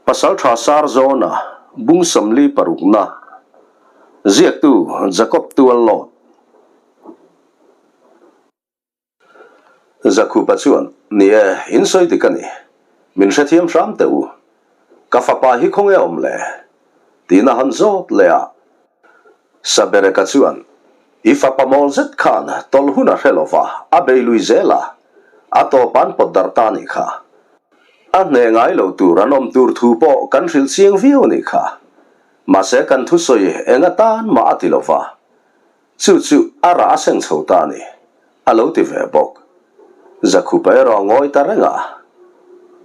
Pasalṭha Sarzawna bung 46na ziaktu Jacob Tuallawt. Zakhupa chuan, Ni e, in sawi dik a ni. Min hrethiam hram teh u. Ka fapa hi khawnge awm le? Tiin a han zawt leh a. Sabereka chuan, I fapa mawl zet khan tawlh hun a hre lo va, a bei lui zel a, a tawp an pawt darh ta a nih kha. A hneh ngai lo tur an awm tur thu pawh kan hrilh chiang viau a nih kha. Mahse kan thusawi eng atan mah a ti lo va, Chu chu a rah a seng chho ta a ni, a lo ti ve bawk. Zakhupa erawh a ngawi ta reng a,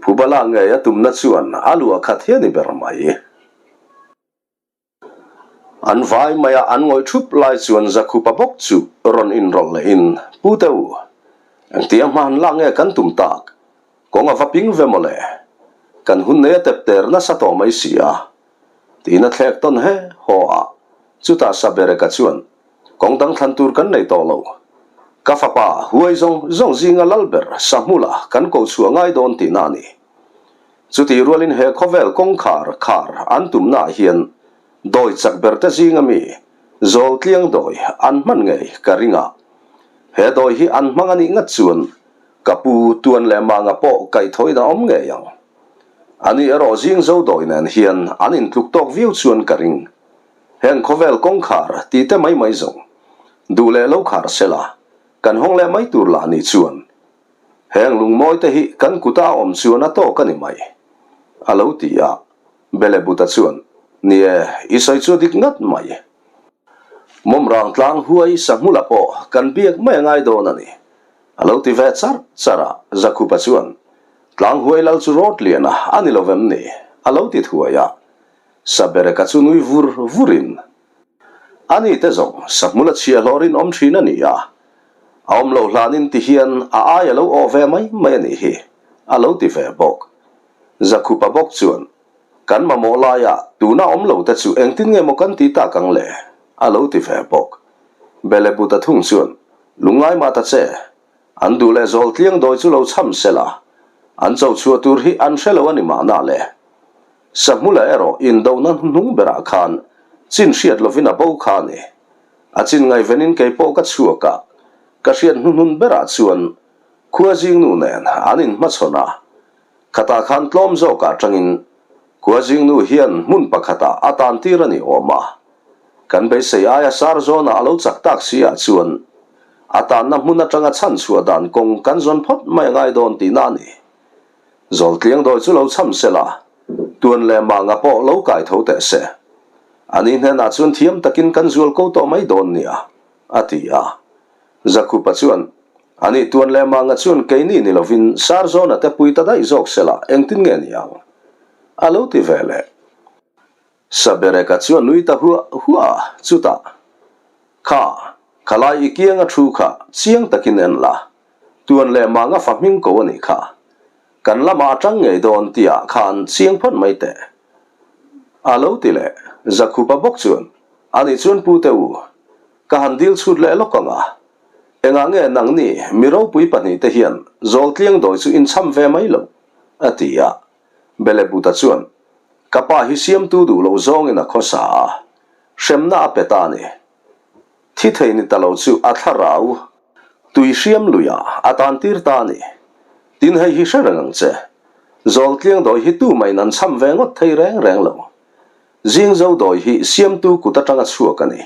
Phubala ngei a tumna chuan a luah khat hian i ber mai. An vai maia an ngawih thup lai chuan Zakhupa bawk chu rawn inrawlh lehin, Pu te u, engtia hma han lak nge kan tum tak? Kawng a va ping ve mawle. Kan hun nei a tep ter nasa tawh mai si a. Tiin a thlek tawn he haw a. Chutah Sabereka chuan, Kawng dang thlan tur kan nei tawh lo. Ka fapa huai zawng zawng zinga lal ber Sahmula kan ko chhuah ngai dawn tihna a ni. Chutih rualin he khawvel kawngkhar khar an tumnaah hian dawi chak ber te zinga mi Zawltliang dawi an hman ngei ka ring a. He dawi hi an hmang a nih ngat chuan Ka pu Tuan leh Manga pawh kaihthawin a awm ngei ang. Ani erawh zing zo dawi nen hian an intluk tawk viau chuan ka ring. Heng khawvel kawngkhar tih te mai mai zawng. Duh leh lo khar sela, kan hawng leh mai tur lah ni chuan. Heng lungmawi te hi kan kuta a awm chuan a tawk a ni mai. A lo ti a, Belebuta chuan, Ni e, i sawi chu a dik ngat mai. Mawmrang tlang huai sahmula pawh kan biak mai a ngai dawn a ni. A lo ti ve char char a, Zakhupa chuan, Tlang huai lal chu rawt lian a, a ni lo vem ni? A lo ti thuai a. Sabereka chu nui vur vurin, A ni te zawng, sahmul a chhia hlawh rinawm thin a ni a. A awm loh hlanin ti hian a ai a lo awh ve mai mai a nih hi, a lo ti ve bawk. Zakhupa bawk chuan, Kan mamawh laia tuna awm lo te chu engtin nge maw kan ti tak ang le? A lo ti ve bawk. Belebuta thung chuan, Lungngai mah ta che, an duh leh zawl tliang dawi chu lo chham se la, an cho chhuah tur hi an hre lo a ni mahna le. Sahmula erawh indohna hnuhnung berah khan chin hriat lovin a bo kha a ni. A chin ngaihvenin kei pawh ka chhuak a, ka hriat hnuhnun berah chuan khua zingnu nen an inhmachhawn a, Khatah khan tlawm zawkah atangin Khuazingnu hian hmun pakhatah a tan tir a ni awm a. Kan beisei aia sar zawnah a lo chak tak si ah chuan a tanna hmun atanga chhan chhuah dan kawng kan zawn phawt mai a ngai dawn tihna a ni. Zawltliang dawi chu lo chham se la, tuan leh manga pawh lo kai tho teh se. Ani hnenah chuan thiam takin kan zual ko tawh mai dawn nia, a ti a. Zakhupa chuan, Ani tuan leh manga chuan keini ni lovin Sarzawna te pui ta daih zawk sela engtin nge ni ang? A lo ti ve leh. Sabereka chuan nui ta huah huah a, chutah, Kha, khalai i kianga thu kha chiang takin en la, tuan leh manga fa hming ko a nih kha. Kan lamah a tang ngei dawn tihah khan chiang phawt mai teh. A lo ti leh. Zakhupa bawk chuan, Ani chuan pu te u, Ka han dil chhut leh lawk ang a, engah nge nangni mi ropui pahnihte hian Zawltliang dawi chu in chham ve mai lo? a ti a. Belebuta chuan, Ka pa hi siamtu duh lo zawngin a khawsa a, hremna a pe ta a ni. Thi thei ni ta lo chu a thlarau tui hriam luiah a tantir ta a ni. Tin hei hi hre reng ang che, Zawltliang dawi hi tumahin an chham ve ngawt thei reng reng lo. Zingzo dawi hi siamtu kut atanga chhuak a ni.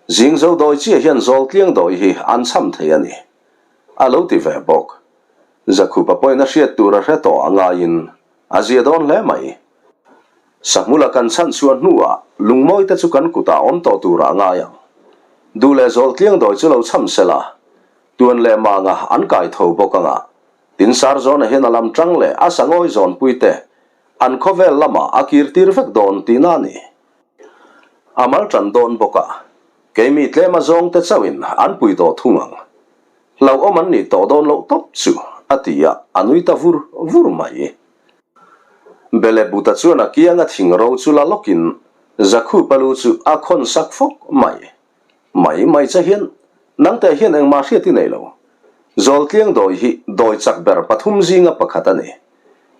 Zingzo dawi chiah hian Zawltliang dawi hi an chham thei a ni. A lo ti ve bawk. Zakhupa pawhin a hriat tur a hre tawh a ngaiin a zia dawn hle mai. Sahmula kan chhan chhuah hnuah lungmawi te chu kan kutah awm tawh turah a ngai ang. Duh leh Zawltliang dawi chu lo chham se la, tuan leh manga an kai tho bawk anga tin Sarzawna hian a lam tang leh a sangawi zawnpui te An khawvel lamah a kir tir vek dawn tihna a ni. A mal tan dawn bawk a, keimi tlema zawngte chauhin an pui tawh thung ang. Hlauhawm an nih tawh dawn loh tawp chu, a ti a, a nui ta vur vur mai. Belebuta chuan a kianga thing ro chu la lawkin Zakhupa lu chu a khawn sak fawk mai. Mai mai che hian nangte hian engmah hriat i nei lo. Zawltliang dawi hi dawi chak ber pathum zinga pakhat a ni.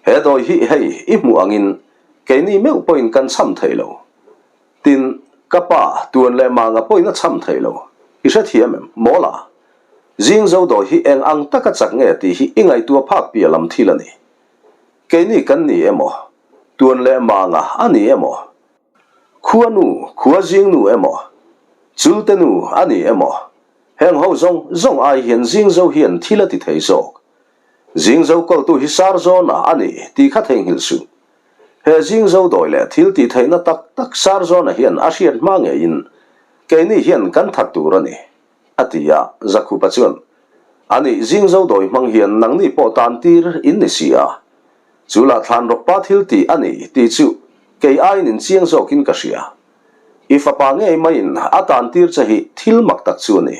He dawi hi hei i hmuh angin Keini meuh pawhin kan cham thei lo. Tin, ka pa, tuan leh manga pawhin a cham thei lo. I hrethiam em? Mawla. Zing zo dawi hi eng ang taka chak nge tih hi i ngaihtuah phak piah lam thil a ni. Keini kan ni emaw? Tuan leh manga a ni emaw? Khua nu, khua zing nu emaw? Chulte nu a ni emaw? Heng ho zawng zawng ai hian zing zo hian thil a ti thei zawk. Zing zo kawltu hi sar zawna a ni tih kha theihnghilh suh. He zing zo dawi leh thil tih theihna tak tak sar zawna hian a hriat hma ngeiin keini hian kan that tur a ni, a ti a. Zakhupa chuan, A nih, zing zo dawi hmang hian nangni pawh tan tir in ni si a. Chu lah thlan rawkpa thil tih a ni tih chu kei aiin in chiang zawkin ka hria. I fapa ngei maiin a tan tir che hi thil mak tak chu a ni.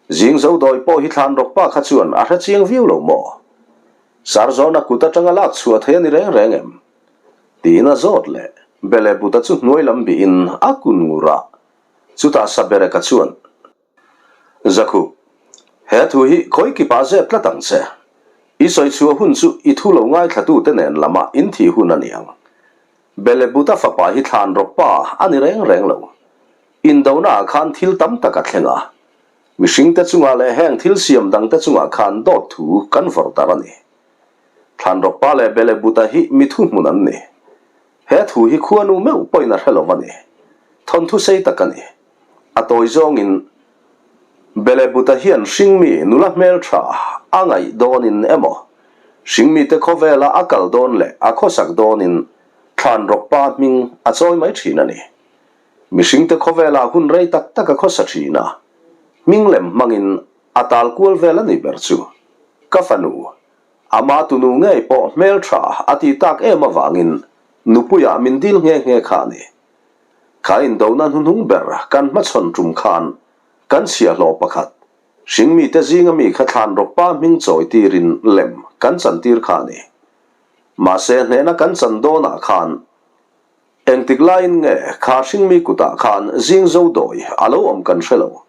Zing zo dawi pawh hi thlan rawkpa kha chuan a hre chiang viau lo maw? Sarzawna kut atanga lak chhuah thei a ni reng reng em? Tiin a zawt leh. Bele buta chu hnuai lam bihin a kun ngur a, chutah Sabereka chuan, Zakhu, he thu hi khawi kipah zep tlat ang che. I sawi chhuah hun chu i thu lo ngaithlatute nen lama in thih hun a ni ang. Bele buta fapa hi thlan rawkpa a ni reng reng lo. Indonaah khan thil tam tak a thleng a. Mihringte chungah leh heng thil siam dangte chungah khan dawt thu kan vawrh darh a ni. Thlanrawkpa leh Belebuta hi mi thuhmun an ni. He thu hi khuanu meuh pawhin a hre lo a ni. Thawnthu sei tak a ni. A tawi zawngin Belebuta hian hringmi nula hmeltha a ngaih dawnin emaw, hringmite khawvela a kal dawn leh a khawsak dawnin Thlanrawkpa hming a chawi mai thin a ni. Mihringte khawvelah hun rei tak tak a khawsa thin a, hming lem hmangin a tal kual vel a ni ber chu. Ka fanu, ama tunu ngei pawh hmeltha a ti tak em avangin nupuiah min dil nghe nghe kha a ni. Kha indona hnuhnung ber kan hmachhawn tum khan kan chhiahhlawh pakhat, hringmite zinga mi kha thlan rawkpa hming chawi tirin lem kan chantir kha a ni. Mahse hnehna kan chan dawnah khan Engtik laiin nge kha hringmi kutah khan zing zo dawi a lo awm kan hre lo.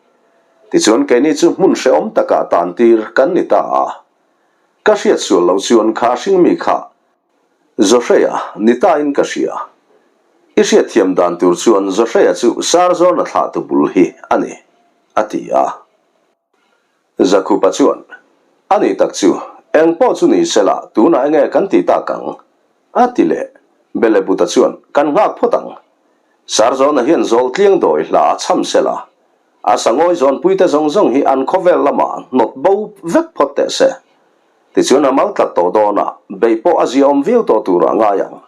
Tichuan keini chu hmun hrehawm takah tan tir kan ni ta a. Ka hriat sual lo chuan kha hringmi kha Zohreia ni tain ka hria. I hriatthiam dan tur chuan Zohreia chu Sarzawna thlahtu bul hi a ni, a ti a. Zakhupa chuan, A ni tak chu, eng pawh chu ni sela tunah enge kan ti tak ang? A ti leh. Belebuta chuan, Kan nghak phawt ang. Sarzawna hian Zawltliang dawi hla a chham sela, a sangawi zawnpuite zawng zawng hi an khawvel lamah hnawt bo vek phawt teh se. Tichuan a mal tlat tawh dawn a, beih pawh a ziaawm viau tawh turah ngai ang.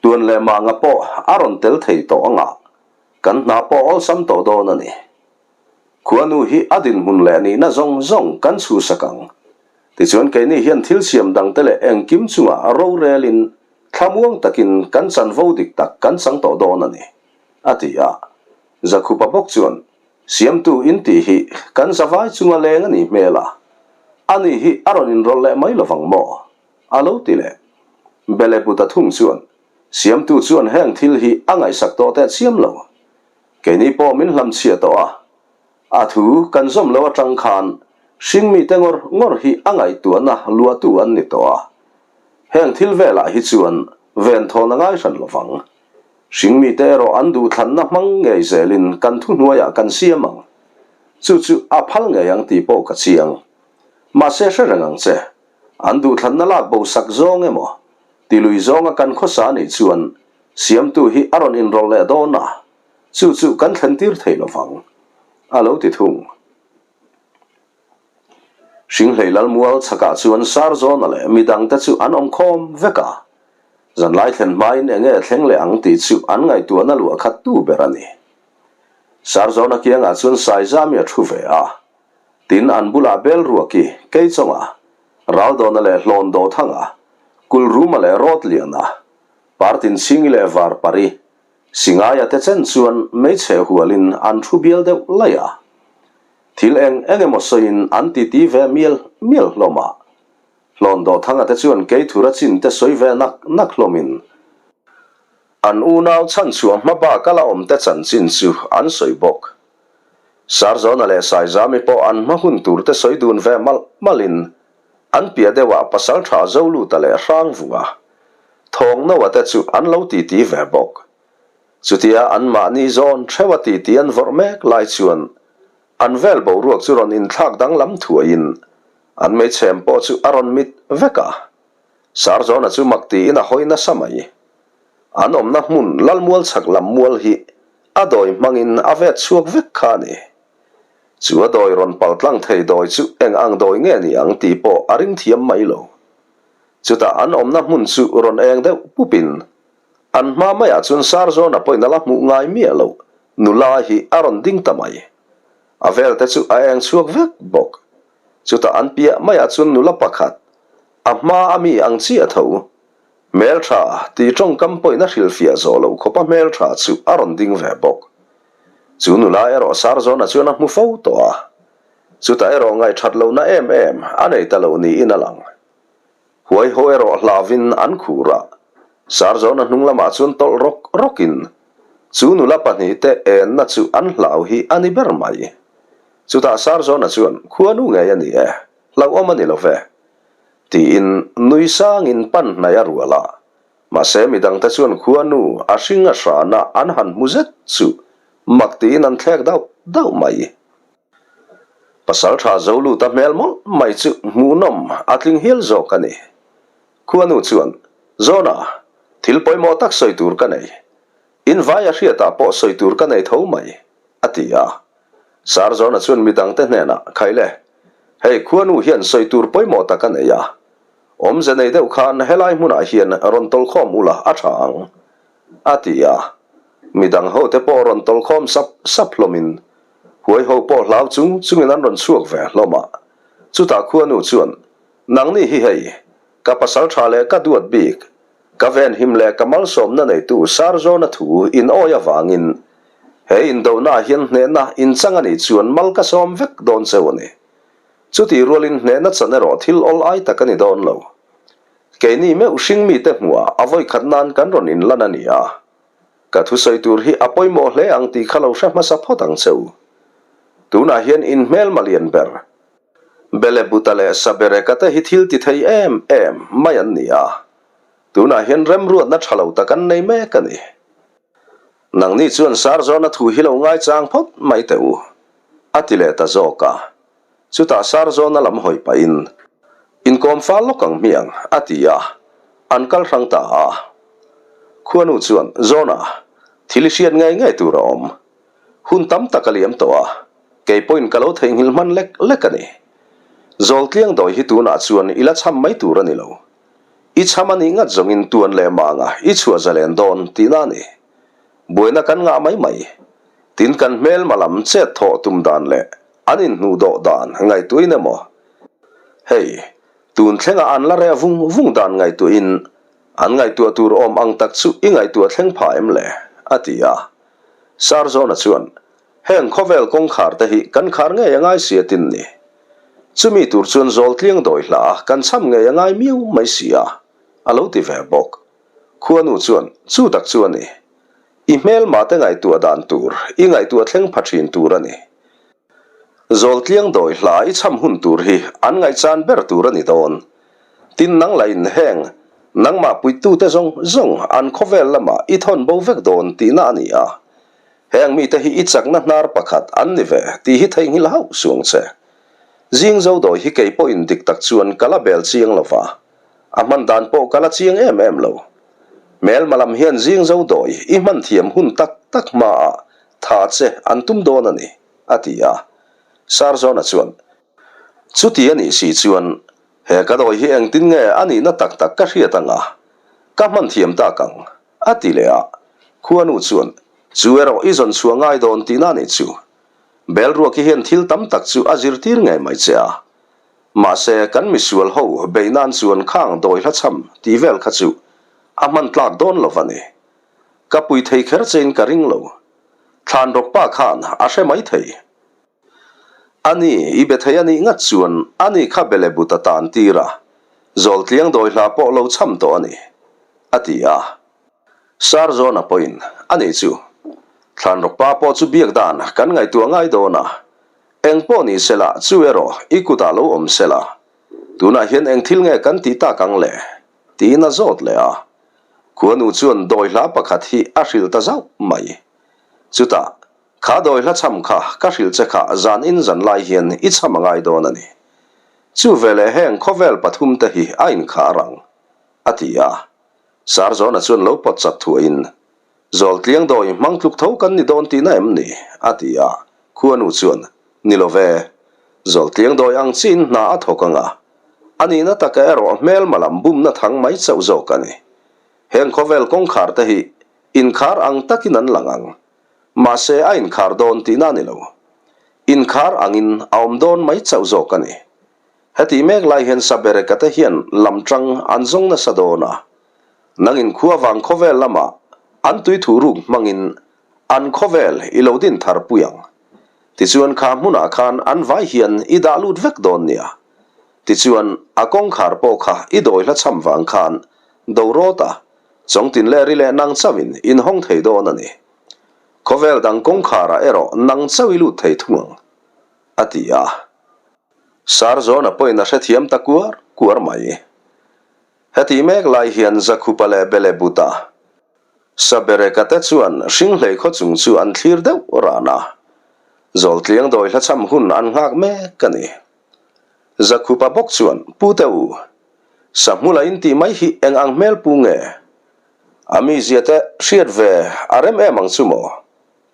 Tuan leh manga pawh a rawn tel thei tawh ang a, kan hna pawh awlsam tawh dawn a ni. Khuanu hi a dinhmun leh nihna zawng zawng kan chhuhsak ang. Tichuan keini hian thil siam dangte leh engkim chungah rorelin thlamuang takin kan chanvo dik tak kan chang tawh dawn a ni, a ti a. Zakhupa bawk chuan, Siamtu in tih hi kan zavai chunga leng a nih hmel a, ani hi a rawn inrawlh leh mai lovang maw? a lo ti leh. Belebuta thung chuan, Siamtu chuan heng thil hi a ngaihsak tawh teh chiam lo. Keini pawh min hlamchhiah tawh a, a thu kan zawm lo atang khan hringmite ngawr ngawr hi a ngaihtuahna luahtu an ni tawh a. Heng thil velah hi chuan venthawn a ngai hran lovang. Hringmite erawh an duhthlanna hmang ngei zelin kan thuhnuaiah kan siam ang. Chu chu a phal ngei ang tih pawh ka chiang. Mahse hre reng ang che, an duhthlanna lak bo sak zawng emaw, tilui zawnga kan khawsa anih chuan Siamtu hi a rawn inrawlh leh dawn a, chu chu kan thlen tir thei lo vang, a lo ti thung. Hringhlei Lalmual chhakah chuan Sarzawna leh midangte chu an awm khawm vek a, zanlai thlen hmain eng nge thleng leh ang tih chu an ngaihtuahna luah khat tu ber a ni. Sarzawna kiangah chuan Saizami a thu ve a, tin an bulah Belruaki, Keichawnga, Raldawna leh Hlawndawthanga, Kulruma leh Rawtliana, Partin Chhingi leh Varpari, Singaia te chen chuan hmeichhe hualin an thu bial deuh laih a. Thil eng eng emaw sawiin an titi ve mial mial hlawm a. Hlawn Dawthanga te chuan Keithura chin te sawi ve nak nak hlawmin an unau chhanchhuah hma bak a la awm te chanchin chu an sawi bawk. Sarzawna leh Saizami pawh an hma hun tur te sawi dun ve malh malhin an piah deuhah Pasaltha Zoluta leh Hrangvunga. Thawngnoa te chu an lo titi ve bawk. Chutia anmahni zawn theuha titi an vawrh mek lai chuan an vel boruak chu rawn inthlak danglam thuaiin an meichhem pawh chu a rawn mit vek a. Sarzawna chu mak tiin a hawi nasa mai. An awmna hmun Lalmual chhak lam mual hi a dawi hmangin a vet chhuak vek kha a ni. Chu a dawi rawn pal tlang thei dawi chu eng ang dawi nge ni ang tih pawh a ring thiam mai lo. Chutah an awmna hmun chu rawn eng deuh pupin an hma maiah chuan Sarzawna pawhin a la hmuh ngai miah loh nula hi a rawn ding ta mai. A velte chu a eng chhuak vek bawk. Chutah an piah maiah chuan nula pakhat, a hma a mi ang chiah tho, Hmeltha tih tawngkam pawhin a hrilhfiah zawh loh khawpa hmeltha chu a rawn ding ve bawk. Chu nula erawh Sarzawna chuan a hmu fo tawh a, chutah erawh ngaihthat lohna em em a nei ta lo niin a lang. Huaiho erawh hlauvin an khur a, Sarzawna hnung lamah chuan tawlh rawk rawkin chu nula pahnihte enna chu an hlau hi a ni ber mai. Chutah Sarzawna chuan, Khuanu ngei a ni e, hlauhawm a ni lo ve. Tiin nui sangin pan hnaih a rual a, mahse midangte chuan khuanu a hring a hrana an han hmu zet chu mak tiin an thlek dauh dauh mai. Pasaltha Zoluta hmel mawlh mai chu hmuhnawm a tling hial zawk a ni. Khuanu chuan, Zawna, thil pawimawh tak sawi tur ka nei. Invai a hriatah pawh sawi tur ka nei tho mai, a ti a. Sarzawna chuan midangte hnenah, Khaile, hei khuanu hian sawi tur pawimawh tak a nei a. Awmze nei deuh khan helai hmunah hian rawn tawlkhawm ula a tha ang, a ti a. Midang hote pawh rawn tawlkhawm sap sap hlawmin, huaiho pawh hlau chung chungin an rawn chhuak ve hlawm a. Chutah khuanu chuan, Nangni hi hei, ka pasal tha leh ka duat bik, Ka venhim leh ka malsawmna neitu Sarzawna thu in awi avangin he indonaah hian hnehna inchang a nih chuan mal ka sawm vek dawn cheu a ni. Chutih rualin hnehna chan erawh thil awl ai tak a ni dawn lo. Keini meuh hring mite hmuhah a vawikhat nan kan rawn inlan a ni a. Ka thusawi tur hi a pawimawh hle ang tih kha lo hre hmasa phawt ang cheu. Tunah hian inhmelma lian ber Belebuta leh Sabereka te hi thil ti thei em em mai an ni a, tunah hian remruatna tha lo tak an nei mek a ni. Nangni chuan Sarzawna thu hi lo ngaichang phawt mai teh u, a ti leh ta zawk a. Chutah Sarzawna lam hawi pahin, Inkawm fal lawk ang hmiang, a ti a, an kal hrang ta a. Khuanu chuan, Zawna, thil i hriat ngei ngei tur a awm. Hun tam tak a liam tawh a, kei pawhin ka lo theihnghilh hman lek lek a ni. Zawltliang dawi hi tunah chuan i la cham mai tur a ni lo. I cham a nih ngat zawngin tuan leh manga i chhuah zalen dawn tihna a ni. Buaina kan ngah mai mai. Tin kan hmelma lam chet thawh tum dan leh an inhnuh dawh dan ngaihtuahin emaw? Hei, tun thlengah an la reh vung vung dan ngaihtuahin an ngaihtuah tur awm ang tak chu i ngaihtuah thleng pha em le? a ti a. Sarzawna chuan, Heng khawvel kawngkhar te hi kan khar ngei a ngai si a tin ni. Chumi tur chuan Zawltliang dawi hla a kan cham ngei a ngai miau mai si a, a lo ti ve bawk. Khuanu chuan, Chu tak chu a ni. I hmelma te ngaihtuah dan tur i ngaihtuah thleng pha thin tur a ni. Zawltliang dawi hla i cham hun tur hi an ngaihchan ber tur a ni dawn. Tin nang la in heng, nangmah puitute zawng zawng an khawvel lamah i thawn bo vek dawn tihna a ni a. Heng mite hi i chakna hnar pakhat an ni ve tih hi theihnghilh hauh suang che. Zing zo dawi hi kei pawhin dik tak chuan ka la bel chiang lo va, a hman dan pawh ka la chiang em em lo. Hmelma lam hian zing zo dawi i hman thiam hun tak tak hmaah tha che an tum dawn a ni, a ti a. Sarzawna chuan, Chuti a nih si chuan He ka dawi hi engtin nge a nihna tak tak ka hriat ang a, ka hman thiam tak ang, a ti leh a. Khuanu chuan, Chu erawh i zawn chhuah ngai dawn tihna a nih chu. Belruaki hian thil tam tak chu a zirtir ngei mai che a. Mahse, kan misual ho beih nan chuan khang dawi hla chham tih vel kha chu a hman tlak dawn lo va ni. Ka pui thei kher chein ka ring lo. Thlan rawk pa khan a hre mai thei. Ani, i be thei a nih ngat chuan ani kha bele but a tan tir a, Zawltliang dawi hla pawh lo chham tawh a ni, a ti a. Sarzawna pawhin, Ani chu, Thlanrawk pa pawh chu biak dan kan ngaihtuah ngai dawn a, eng pawh ni sela chu erawh i kutah lo awm sela, tunah hian eng thil nge kan tih tak ang le? tiin a zawt leh a. Khuanu chuan dawi hla pakhat hi a hrilh ta zauh mai. Chutah, Kha dawi hla chham kha ka hrilh che kha zan in zan lai hian i chham a ngai dawn a ni. Chu veleh heng khawvel pathum te hi a inkhar ang, a ti a. Sarzawna chuan lo pawt chat thuahin, Zawltliang dawi hmang tluk tho kan ni dawn tihna em ni? a ti a. Khuanu chuan, Ni lo ve. Zawltliang dawi ang chiin hna a thawk ang a. A nihna taka erawh hmelma lam bumna thang mai chauh zawk a ni. Heng khawvel kawngkhar te hi inkhar ang takin an lang ang. Mahse a inkhar dawn tihna a ni lo. Inkhar angin a awm dawn mai chauh zawk a ni. Heti mek lai hian Sabereka te hian lam tang an zawng nasa dawn a. Nangin khua vang khawvel lamah an tui thu ruk hmangin an khawvel i lo din thar pui ang. Tichuan kha hmunah khan an vai hian i dah lut vek dawn nia. Tichuan a kawngkhar pawh kha i dawi hla chham vang khan do rawt a, chawngtin leh ri leh nang chauhin in hawng thei dawn a ni. Khawvel dang kawngkharah erawh nang chauh i lut thei thung ang, a ti a. Sarzawna pawhin a hrethiam ta kuar kuar mai. Heti mek lai hian Zakhupa leh Belebuta, Sabereka te chuan Hringhlei khaw chung chu an thlir deuh ran a. Zawltliang dawi hlachham hun an nghak mek a ni. Zakhupa bawk chuan, Pu te u, Sahmula in tih mai hi eng ang hmel pu nge? A mizia te hriat ve a rem em ang chu maw?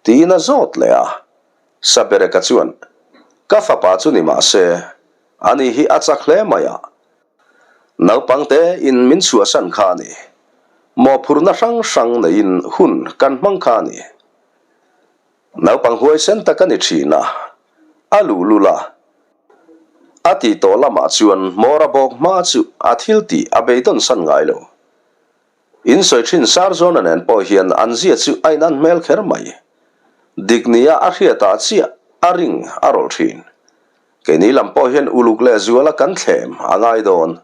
tiin a zawt leh a. Sabereka chuan, Ka fapa chu ni mah se, ani hi a chak hle mai a. Naupang te in min chhuahsan kha a ni. Mawhphurhna hrang hrang neiin hun kan hmang kha a ni. Naupang huaisen tak a ni thin a, a luhlul a. A tih tawh lamah chuan hmawr a bawk hma chu a thil tih a beidawn san ngai lo. In sawi thin Sarzawna nen pawh hian an zia chu a inan hmel kher mai. Dik nia a hriatah chiah a ring a rawlh thin. Keini lam pawh hian uluk leh zuala kan thlem a ngai dawn.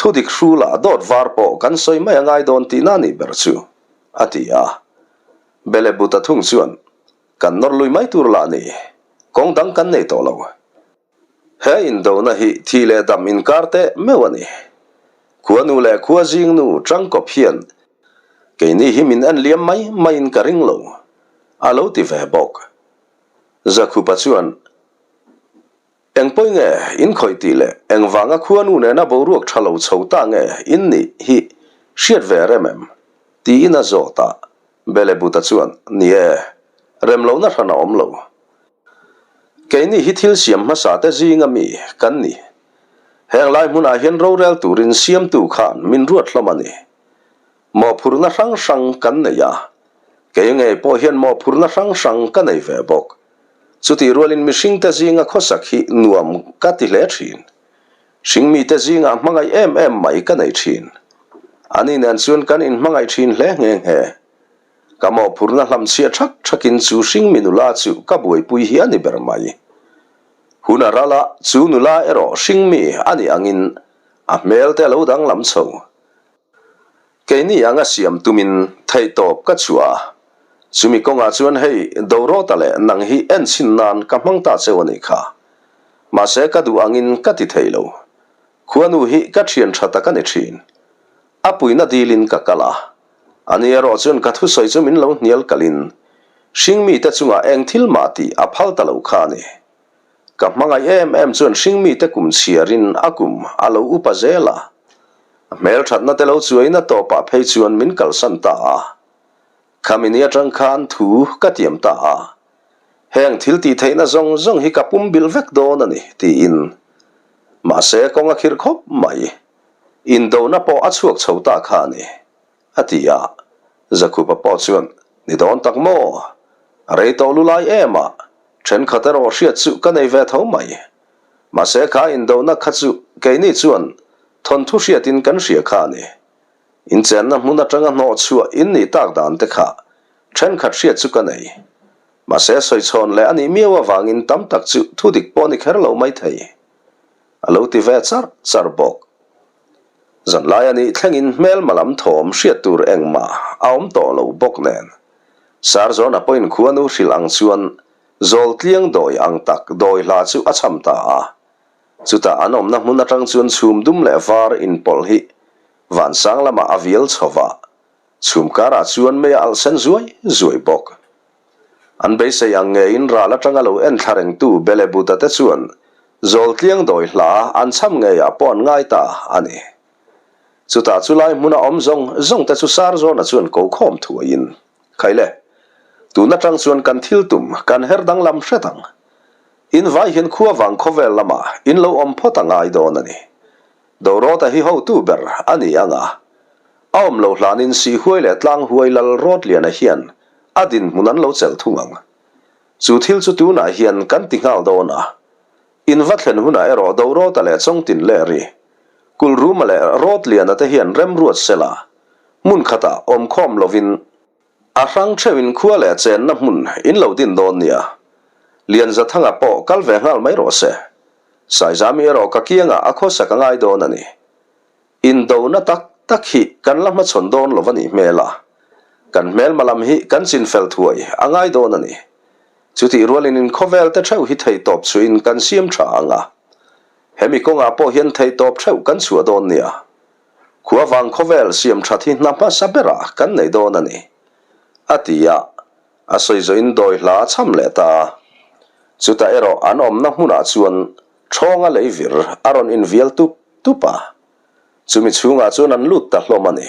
Thudik hrula dawt var pawh kan sawi mai a ngai dawn tihna nih ber chu, a ti a. Belebuta thung chuan, Kan nawr lui mai tur lah ni, kawng dang kan nei tawh lo. He indona hi thi leh dam inkar teh meuh a ni. Khuanu leh khua zingnu tangkawp hian keini hi min en liam mai maiin ka ring lo, a lo ti ve bawk. Zakhupa chuan, Eng pawi nge in khawih tih leh eng vanga khuanu nena boruak tha lo chho ta nge in nih hi hriat ve rem em? tiin a zawt a. Belebuta chuan, Ni e, rem lohna hran a awm lo. Keini hi thil siam hmasa te zinga mi kan ni. Heng lai hmunah hian rorel turin siamtu khan min ruat hlawm a ni. Mawhphurhna hrang hrang kan nei a, kei ngei pawh hian mawhphurhna hrang hrang ka nei ve bawk. Chutih rualin mihringte zinga khawsak hi nuam ka ti hle thin. Hringmite zingah hmangaih em em mai ka nei thin. Ani nen chuan kan inhmangaih thin hle nghe nghe. Ka mawhphurhna hlamchhiah thak thakin chu hringmi nula chu ka buaipui hi a ni ber mai. Hun a ral a, chu nula erawh hringmi a nih angin a hmel te a lo danglam chho. Keini anga siam tumin theihtawp ka chhuah a, chumi kawngah chuan hei Dorota leh nang hi enchhin nan ka hmang ta cheu a nih kha. Mahse ka duh angin ka ti thei lo. Khuanu hi ka thian tha tak a ni thin. A puina dilin ka kal a. Ani erawh chuan ka thusawi chu min lo hnial kalin hringmite chungah eng thil mah tih a phal ta lo kha a ni. Ka hmangaih em em chuan hringmite kum chhiarin a kum a lo upa zel a. A hmelthatna te lo chuaina tawpah phei chuan min kalsan ta a. Khami ni atang khan thu ka tiam ta a. Heng thil tih theihna zawng zawng hi ka pum bilh vek dawn a ni, tiin. Mahse kawng a khirh khawp mai. Indona pawh a chhuak chho ta kha a ni, a ti a. Zakhupa pawh chuan, Ni dawn tak maw? A rei tawh lu lai em a, thenkhat erawh hriat chu ka nei ve tho mai. Mahse kha indona kha chu keini chuan thawnthu hriatin kan hria kha a ni. Inchenna hmun atanga hnawh chhuah in nih tak dan te kha thenkhat hriat chu ka nei. Mahse sawichhawn leh a nih miau avangin tam tak chu thudik pawh ni kher lo mai thei. A lo ti ve char char bawk. Zanlai a nih thlengin hmelma lam thawm hriat tur engmah a awm tawh lo bawk nen. Sarzawna pawhin khuanu hrilh ang chuan Zawltliang dawi ang tak dawi hla chu a chham ta a. Chutah an awmna hmun atang chuan chhum dum leh var inpawlh hi vansang lamah a vial chho va. Chhum karah chuan mei a alh sen zuai zuai bawk. An beisei ang ngeiin ral atanga lo en thla rengtu Belebuta te chuan Zawltliang dawi hla an chham ngeiah pawh an ngai ta a ni. Chutah chu lai hmuna awm zawng zawng te chu Sarzawna chuan ko khawm thuaiin, Khaile, tun atang chuan kan thil tum kan her danglam hret ang. In vai hian khua vang khawvel lamah in lo awm phawt a ngai dawn a ni. Dorawta hi hotu ber a ni ang a. A awm lo hlanin Sihhuai leh Tlanghuai lal Rawtliana hian a dinhmun an lo chelh thung ang. Chu thil chu tunah hian kan ti nghal dawn a. In va thlen hunah erawh Dorawta leh Chawngtin Leri, Kulruma leh Rawtliana te hian remruat sela, hmun khatah awmkhawm lovin, A hrang theuhin khua leh chenna hmun in lo din dawn nia. Lianzathanga pawh kal ve nghal mai rawh se. Saizami erawh ka kiangah a khawsak a ngai dawn a ni. Indona tak tak hi kan la hmachhawn dawn lo a nih hmel a. Kan hmelma lam hi kan chinfel thuai a ngai dawn a ni. Chutih rualin in khawvel te theuh hi theihtawp chhuahin kan siam tha ang a. Hemi kawngah pawh hian theihtawp theuh kan chhuah dawn nia. Khua vang khawvel siam that hi hna hmasa berah kan nei dawn a ni, a ti a, a sawi zawhin dawi hla a cham leh ta a. Chutah erawh an awmna hmunah chuan Ṭhawnga leivir a rawn invial tup tup a, chumi chhungah chuan an lut ta hlawm a ni.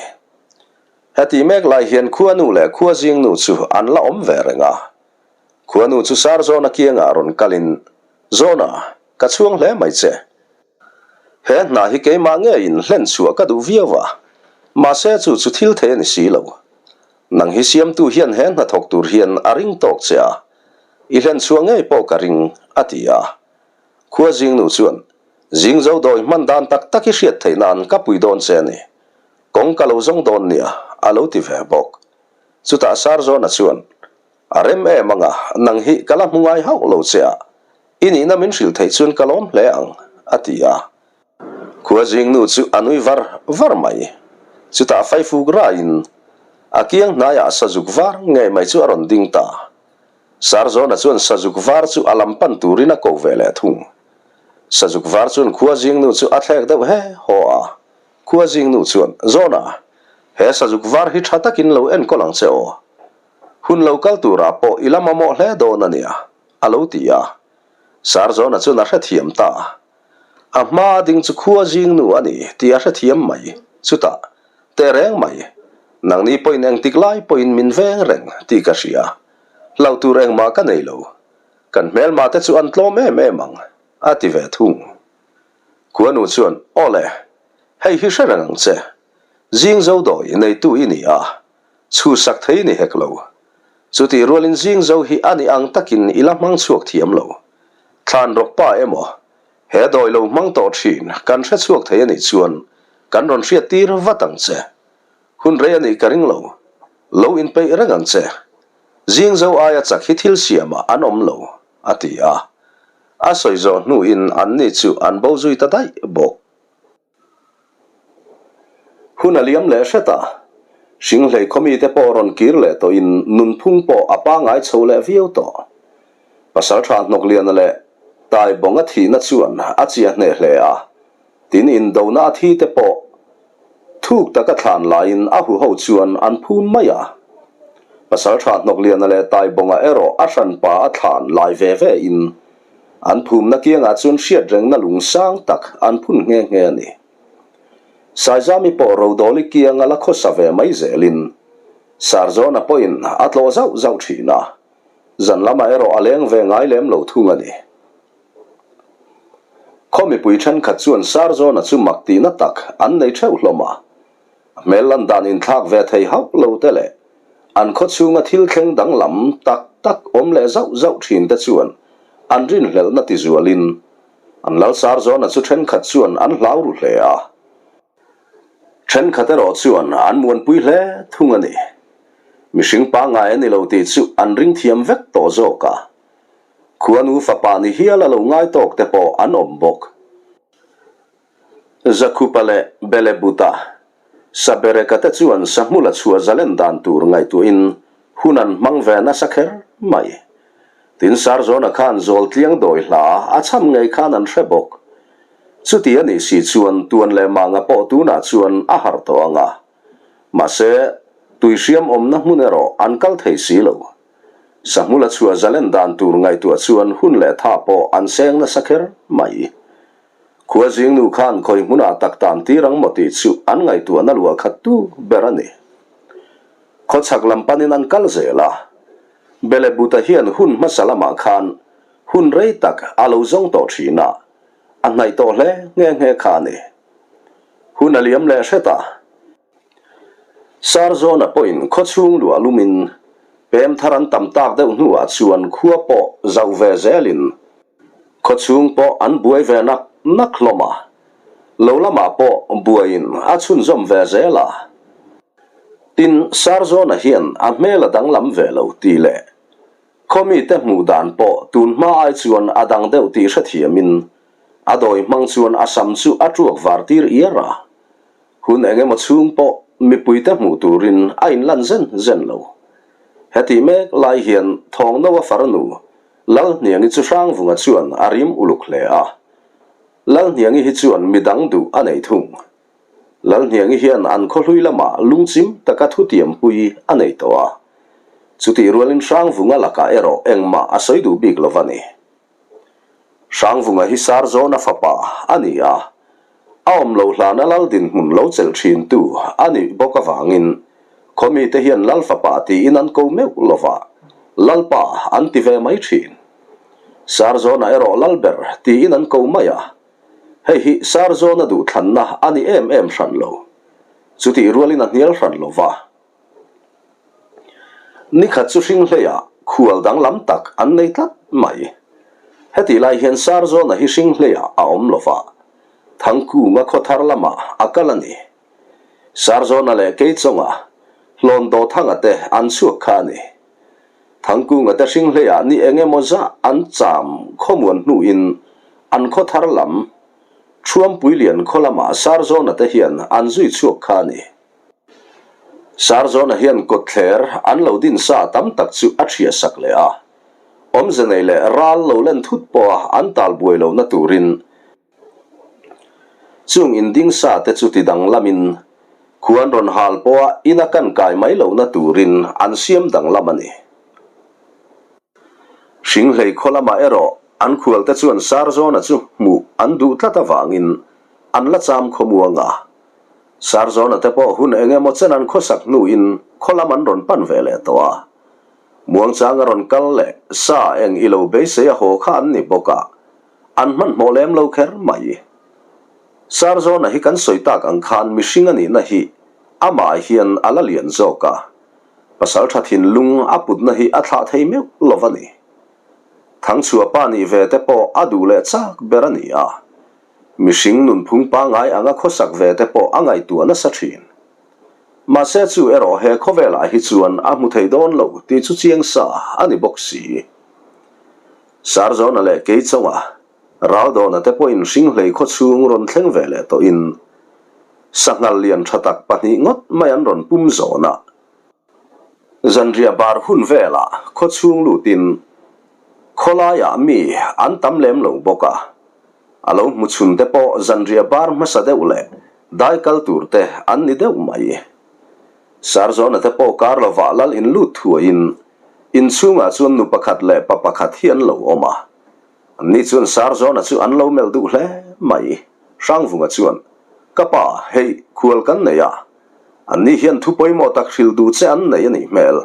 Heti mek lai hian Khuanu leh Khuazingnu chu an la awm ve reng a. Khuanu chu Sarzawna kiangah rawn kalin, Zawna, ka chhuang hle mai che. He hna hi keimah ngeiin hlen chhuah ka duh viau a, mahse chu chu thil thei a ni si lo. Nang hi siamtu hian he hna thawk tur hian a ring tawk che a, i hlen chhuah ngei pawh ka ring, a ti a. Khua zingnu chuan, Zing zo dawi hman dan tak tak i hriat theih nan ka pui dawn che a ni. Kawng ka lo zawng dawn nia, a lo ti ve bawk. Chutah Sarzawna chuan, A rem em anga, nang hi ka la hmu ngai hauh lo che a, i nihna min hrilh theih chuan ka lawm hle ang, a ti a. Khua zingnu chu a nui var var mai. Chutah faifuk raiin a kiang hnaiah sazuk var ngei mai chu a rawn ding ta. Sarzawna chuan sazuk var chu a lam pan turin a ko ve leh thung. Sazuk var chuan khua zingnu chu a thlek deuh he haw a. Khua zingnu chuan, Zawna, he sazuk var hi tha takin lo enkawl ang che aw. Hun lo kal turah pawh i la mamawh hle dawn a nia, a lo ti a. Sarzawna chuan a hrethiam ta. A hma ding chu khua zingnu a ni tih a hrethiam mai. Chutah, teh reng mai, nangni pawhin engtik lai pawhin min veng reng tih ka hria. Hlauh tur engmah ka nei lo. Kan hmelma te chu an tlawm em em ang, a ti ve thung. Khuanu chuan, Aw le, hei hi hre reng ang che. Zing zo dawi neitu i ni a, Chhusak thei ni hek lo. Chutih rualin zing zo hi a ni ang takin i la hmang chhuak thiam lo. Thlan rawk pa emaw, he dawi lo hmang tawh thin kan hre chhuak thei a nih chuan kan rawn hriat tir vat ang che. Hun rei a nih ka ring lo. Lo inpeih reng ang che. Zing zo aia chak hi thil siamah an awm lo, a ti a. A sawi zawh hnuin anni chu an bo zui ta daih bawk. Hun a liam leh hret a, Hringhlei khawmite pawh rawn kir leh tawhin nunphung pawh a pangai chho leh viau tawh. Pasalṭha Hnawkliana leh Taibawnga thihna chuan a chiah hneh hle a, tin indona a thi te pawh thuk taka thlan laiin a huho chuan an phum mai a. Pasalṭha Hnawkliana leh Taibawnga erawh a hranpa a thlan lai ve ve in An phumna kiangah chuan hriat rengna lung sang tak an phun nghe nghe a ni. Saizami pawh Rodawli kiang a la khawsa ve mai zelin Sarzawna pawhin a tlawh zauh zauh thin a, zan lamah erawh a leng ve ngai lem lo thung a ni. Khaw mipui thenkhat chuan Sarzawna chu mak tihna tak an nei theuh hlawm a, Hmel lan dan inthlak ve thei hauh lo te leh an khaw chhunga thil thleng danglam tak tak awm leh zauh zauh thin te chuan an rinhlelhna tizualin an lalsar zawna chu thenkhat chuan an hlau ru hle a. Thenkhat erawh chuan an muanpui hle thung a ni. Mihring pangngai a ni lo tih chu an ring thiam vek tawh zawk a. Khuanu fapa ni hial a lo ngai tawk te pawh an awm bawk. Zakhupa leh Belebuta, Sabereka te chuan Sahmula chhuah zalen dan tur ngaihtuahin hun an hmang ve nasa kher mai. Tin Sarzawna khan Zawltliang dawi hla a chham ngei khan an hre bawk. Chuti a nih si chuan Tuan leh Manga pawh tunah chuan a harh tawh ang a. Mahse. Tuihriam awmna hmun erawh an kal thei si lo. Sahmula chhuah zalen dan tur ngaihtuah chuan hun leh tha pawh an seng nasa kher mai. Khua zingnu khan khawi hmunah tak tan tir ang maw tih chu an ngaihtuahna luah khat tu ber a ni. Khawchhak lam panin an kal zel a. Belebuta hian hun hmasa lamah khan hun rei tak a lo zawng tawh thin a, a hnaih tawh hle nghe nghe kha a ni. Hun a liam leh hret a. Sarzawna pawhin khawchhung luah lumin pem thar an tam tak deuh hnuah chuan khua pawh zauh ve zelin khawchhung pawh an buai ve nak nak hlawm a, lo lamah pawh buaiin a chhunzawm ve zel a. Tin, Sarzawna hian a hmel a danglam ve lo tih leh khaw mite hmuh dan pawh tun hma ai chuan a dang deuh tih hrethiamin a dawi hmang chuan a sam chu a tuak var tir iar a. Hun eng emaw chhung pawh mipuite hmuh turin a inlan zen zen lo. Hetih mek lai hian Thawngno a farnu Lalhniangi chu Hrangvunga chuan a rim uluk hle a. Lalhniangi hi chuan midang duh a nei thung. Lalhniangi hian an khawhlui lamah lungchim taka thutiampui a nei tawh a. Chutih rualin Hrangvunga lakah erawh engmah a sawi duh bik lo va ni. Hrangvunga hi Sarzawna fapa a ni a, a awm loh hlana lal dinhmun lo chelh thintu a nih bawk avangin khaw mite hian lal fapa tiin an ko meuh lo va, Lalpa an ti ve mai thin. Sarzawna erawh Lalber tiin an ko mai a, hei hi Sarzawna duhthlanna a ni em em hran lo. Chutih rualin a hnial hran lo va. Nikhat chu Hringhleiah khual danglam tak an nei tlat mai. Hetih lai hian Sarzawna hi Hringhleiah a awm lo va, Thangkunga khawthar lamah a kal a ni. Sarzawna leh Keichawnga, Hlawndothanga te an chhuak kha a ni. Thangkunga te Hringhleiah ni eng emaw zah an cham khawmuan hnuin an khawthar lam Thuampuilian khaw lamah Sarzawna te hian an zui chhuak kha a ni. Sarzawna hian kawtthler an lo din sa tam tak chu a ṭhiah sak leh a, awmze nei leh ral lo len thut pawha an tal buai lohna turin chung inding sa te chu ti danglamin khuan rawn hal pawha ina kan kai mai lohna turin an siam danglam a ni. Hringhlei khaw lamah erawh an khualte chuan Sarzawna chu hmuh an duh tlat avangin an la cham khawmuang a. Sarzawna te pawh hun eng emaw chen an khawsak hnuin khaw lam an rawn pan ve leh tawh a. Muangchang a rawn kal leh sa eng i lo beisei a haw kha an ni bawk a, an hmanhmawh lem lo kher mai. Sarzawna hi kan sawi tak ang khan mihring a nihna hi amah hian a la lian zawk a, pasaltha thinlung a putna hi a thlah thei meuh lo va ni. Thangchhuahpa nih ve te pawh a duh leh chak ber a ni a. Mihring nunphung pangngai anga khawsak ve te pawh a ngaihtuah nasa thin. Mahse chu erawh he khawvelah hi chuan a hmu thei dawn lo tih chu chiang sa a ni bawk si. Sarzawna leh Keichawnga, Raldawna te pawhin Hringhlei khawchhung rawn thleng ve leh tawhin sanghal lian tha tak pahnih ngawt mai an rawn pum zawn a. Zanriah bar hun velah khawchhung lutin khawlaiah mi an tam lem lo bawk a, a lo hmu chhun te pawh zanriah bar hmasa deuh leh dai kal tur te an ni deuh mai. Sarzawna te pawh kar lovah lal in lut thuaiin inchhungah chuan nu pakhat leh pa pakhat hi an lo awm a, anni chuan Sarzawna chu an lo melh duh hle mai. Hrangvunga chuan, Ka pa, hei khual kan nei a, Anni hian thu pawimawh tak hrilh duh che an nei a nih hmel.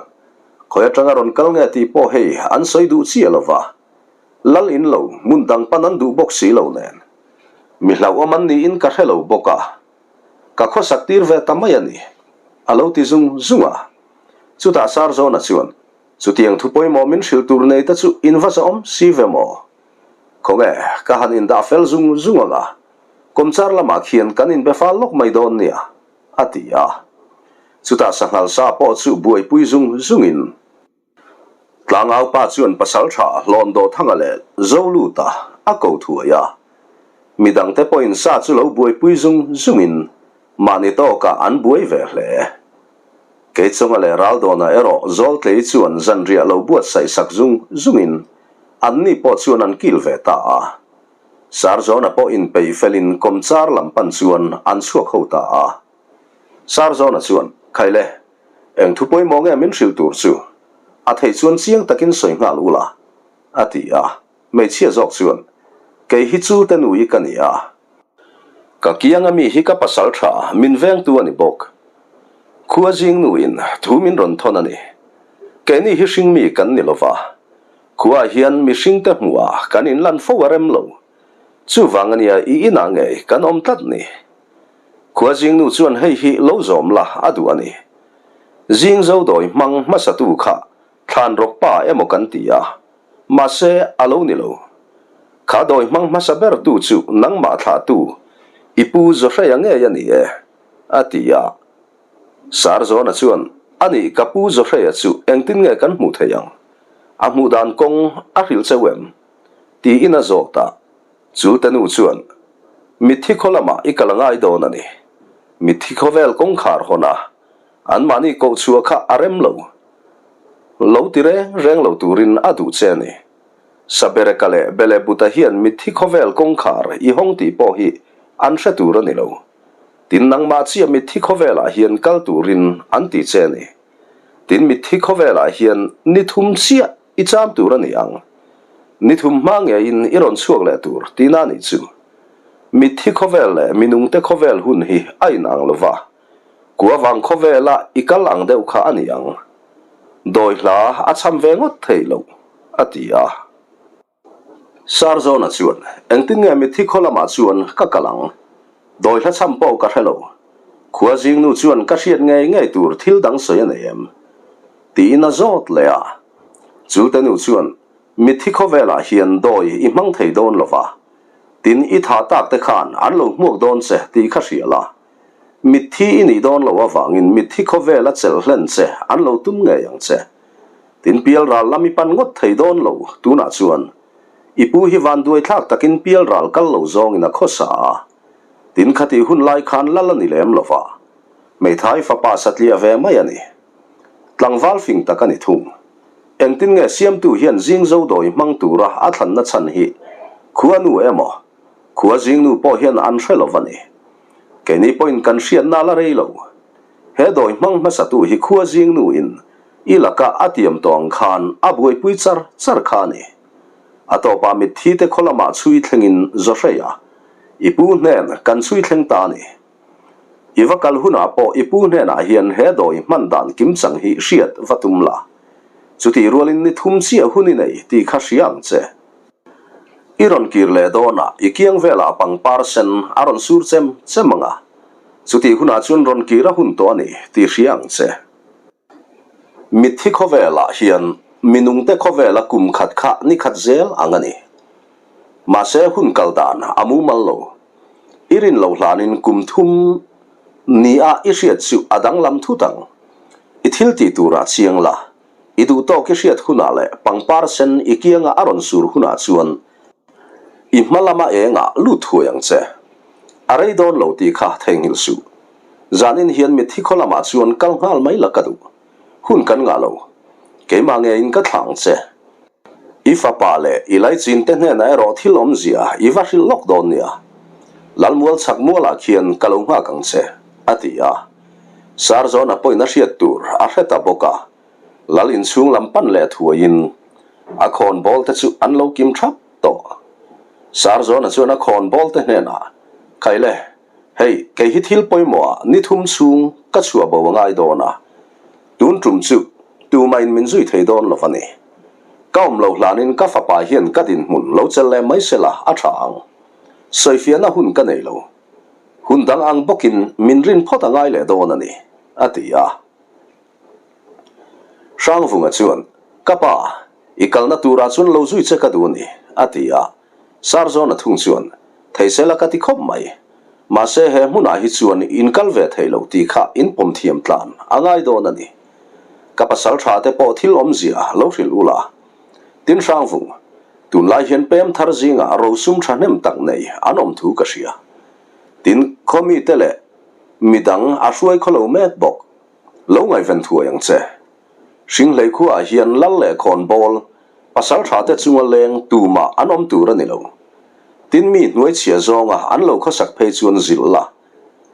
Khawi atanga rawn kal nge tih pawh hei an sawi duh chiah lo va. Lal in lo, hmun dang pan an duh bawk si lo nen. Mi hlauhawm an niin ka hre lo bawk a. Ka khawsak tir ve ta mai a ni, a lo ti zung zung a. Chutah Sarzawna chuan, Chutiang thu pawimawh min hrilh tur nei te chu in va zahawm si ve maw? Khawnge, ka han indah fel zung zung ang a, kawmchar lamah khian kan inbe fal lawk mai dawn nia, a ti a. Chutah sanghal sa pawh chu buaipui zung zungin Tlangau pa chuan pasal tha Hlawndawthanga leh Zoluta a ko thuai a. Midangte pawhin sa chu lo buaipui zung zungin mahni tawkah an buai ve hle. Keichawnga leh Raldawna erawh Zawltlei chuan zanriah lo buatsaih sak zung zungin anni pawh chuan an kil ve ta a. Sarzawna pawh inpeih felin kawmchar lam pan chuan an chhuak ho ta a. Sarzawna chuan, Khaile, Eng thu pawimawh nge min hrilh tur chu? A theih chuan chiang takin sawi nghal ula, a ti a. Hmeichhia zawk chuan, Kei hi chu te nui ka ni a. Ka kianga mi hi ka pasal tha min vengtu a ni bawk. Khua zing nuin thu min rawn thawn a ni. Keini hi hringmi kan ni lova. Khuaah hian mihringte hmuhah kan inlan fo a rem lo. Chuvang a nia i inah ngei kan awm tlat ni. Khua zing nu chuan hei hi lo zawm la a duh a ni. Zing zo dawi hmang hmasatu kha thlan rawk pa emaw kan ti a, mahse a lo ni lo. Kha dawi hmang hmasa ber tu chu nangmah thlahtu i pu Zawhreia ngei a ni e, a ti a. Sarzawna chuan, Anih ka pu Zawhreia chu engtin nge kan hmuh theih ang? A hmuh dan kawng a hrilh cheu em? Tiin a zawt a. Chu te nu chuan, Mitthi khaw lamah i kal a ngai dawn a ni. Mitthi khawvel kawngkhar hawn a, anmahni koh chhuah kha a rem lo. Lo ti reng reng lo turin a duh che a ni. Sabereka leh Belebuta hian mitthi khawvel kawngkhar i hawng tih pawh hi an hre tur a ni lo. Tin nangmah chiah mitthi khawvelah hian kal turin an ti che a ni. Tin mitthi khawvelah hian ni thum chiah i cham tur a ni ang. Ni thum hma ngeiin i rawn chhuak leh tur tihna a nih chu. Mitthi khawvel leh minungte khawvel hun hi a inang lo va, kua vang khawvela i kal ang deuh kha a ni ang. Dawi hla a cham ve ngawt thei loh, a ti a. Sarzawna chuan, Engtin nge mitthi khaw lamah chuan ka kal ang? Dawi hla cham pawh ka hre lo. Khua zingnu chuan ka hriat ngei ngei tur thil dang sawi a nei em? Tiin a zawt leh a. Chulte nu chuan, Mitthi khawvelah hian dawi i hmang thei dawn lo va, tin i tha tak te khan an lo hmuak dawn che tih kha hria la. Mitthi i nih dawn loh avangin mitthi khawvela chelh hlen che an lo tum ngei ang che. Tin pialral lam i pan ngawt thei dawn lo tunah chuan i pu hi vanduai thlak takin pialral kal lo zawngin a khawsa a. Tin khatih hun lai khan lal a ni lem lo va, hmeithai fapa satliah ve mai a ni. Tlangval fing tak a ni thung. Engtin nge siamtu hian zing zo dawi hmang tura a thlanna chhan hi khua nu emaw, khua zing nu pawh hian an hre lo va ni. Keini pawhin kan hriatna la rei lo. He dawi hmang hmasatu hi khua zing nu in i laka a tiam tawh ang khan a buaipui char char kha a ni. A tawpah mitthi te khaw lamah chhui thlengin Zawhreia i pu hnen kan chhui thleng ta a ni. I va kal hunah pawh i pu hnenah hian he dawi hman dan kimchang hi hriat va tum la. Chutih rualin ni thum chiah hun i nei tih kha hria ang che. I rawn kir leh dawnah i kiang velah pangpar sen a rawn sur chem chem ang a, chutih hunah chuan rawn kir a hun tawh a ni tih hria ang che. Mitthi khawvelah hian minungte khawvela kum khat kha ni khat zel ang a ni. Mahse hun kal dan a mumal lo. I rin lo hlanin kum thum nia i hriat chu a danglam thut ang. I thil tih turah chiang la, i duh tawk i hriat hunah leh pangpar sen i kianga a rawn sur hunah chuan I hma lama engah lut thuai ang che. A rei dawn lo tih kha theihnghilh suh. Zanin hian mitthi khaw lamah chuan kal nghal mai la ka duh. Hun kan ngah lo. Keimah ngeiin ka thlah ang che. I fapa leh i laichin te hnenah erawh thil awmzia i va hrilh lawk dawn nia. Lalmual chhak mualah khian ka lo nghak ang che, a ti a. Sarzawna pawhin a hriat tur a hre ta bawk a. Lal inchhung lam pan leh thuaiin a khawn bawl te chu an lo kim thap tawh. Sarzawna chuan a khawn bawl te hnenah, Khaile, hei kei hi thil pawimawhah ni thum chhung ka chhuah bo a ngai dawn a, tun tum chu tumahin min zui thei dawn lo va ni. Ka awm lo hlanin ka fapa hian ka dinhmun lo chelh leh mai sela a tha ang. Sawifiahna hun ka nei lo. Hun dang ang bawkin min rin phawt a ngai leh dawn a ni, a ti a. Hrangvunga chuan, Ka pa, i kalna turah chuan lo zui che ka duh a ni, a ti a. Sarzawna thung chuan, Theisela ka ti khawp mai. Mahse he hmunah hi chuan in kal ve thei lo tih kha in pawm thiam tlan a ngai dawn a ni. Ka pasal tha te pawh thil awmzia lo hrilh ula. Tin Hrangvung, tunlai hian pem thar zingah rosum thahnem tak nei an awm thu ka hria. Tin, khawmite leh midang a hruai khaw lo mek bawk. Lo ngaihven thuai ang che. Hringhlei khuaah hian lal leh khawnbawl, pasal tha te chunga leng tumah an awm tur a ni lo. Tin mi hnuaichhia zawnga an lo khawsak phei chuan zilh la,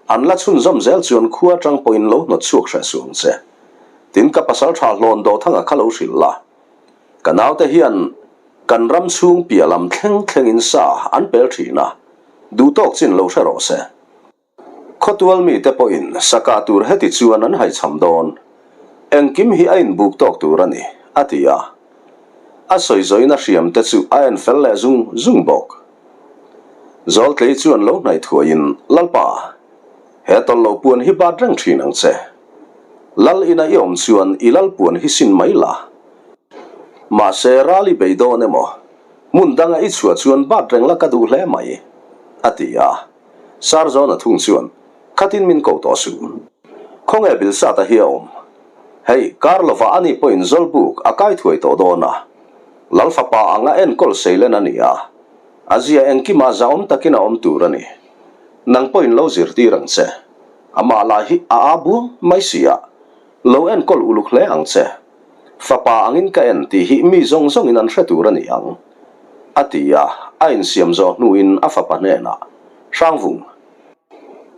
an la chhunzawm zel chuan khua atang pawhin lo hnawt chhuak hreh suh ang che. Tin, ka pasalṭha hlawn Dothanga kha lo hrilh la. Ka naute hian kan ram chhung piah lam thleng thlengin sa an pel ṭhin a, duhtawk chin lo hre rawh se. Khawtual mite pawhin saka tur heti chuan an haichham dawn. Engkim hi a inbuk tawk tur a ni, a ti a. A sawi zawin a hriam te chu a en fel leh zung zung bawk. Zawltlei chuan lo hnaih thuaiin, Lalpa, he tawlh lo puan hi bat reng thin ang che. Lal ina i awm chuan i lal puan hi sin mai la. Mahse, ral i bei dawn emaw, hmun danga i chhuah chuan bat reng la ka duh hle mai, a ti a. Sarzawna thung chuan, Khatin min ko tawh suh. Khawnge Bilsata hi a awm? Hei, kar lovah ani pawhin Zawlbuk a kai thuai tawh dawn a. Lal fapa anga enkawl seilen a ni a. A zia engkimah zahawm takin a awm tur a ni. Nang pawhin lo zirtir ang che. Amah lah hi a aa buang mai si a. Lo enkawl uluk hle ang che. Fapa angin ka en tih hi mi zawng zawngin an hre tur a ni ang, a ti a, a insiam zawh hnuin a fapa hnenah, Hrangvung,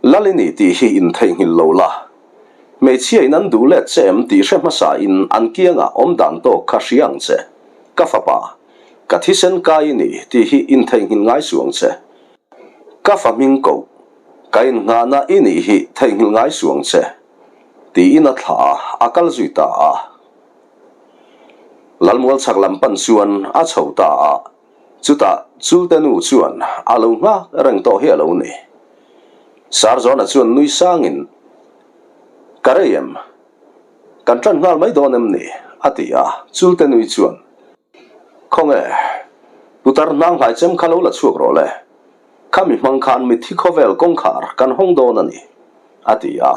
Lal i ni tih hi intheihnghilh lo la, hmeichhia in an duh let che em tih hre hmasa in an kiangah awm dan tawk kha hria ang che, ka fapa, ka thisen kai i ni tih hi intheihnghilh ngai suh ang che, ka fa hming koh, ka innghahna i nih hi theihnghilh ngai suh ang che. Tiin a thlah a, a kal zui ta a. Lalmual chhak lam pan chuan a chho ta a, chutah Chulte nu chuan a lo nghak reng tawh hi a lo ni. Sarzawna chuan nui sangin, Ka rei em? Kan tan nghal mai dawn em ni? a ti a, Chulte nui chuan, Khawnge, putar hnang hlai chem kha lo la chhuak rawh le. Khami hmang khan mitthi khawvel kawngkhar kan hawng dawn a ni, a ti a.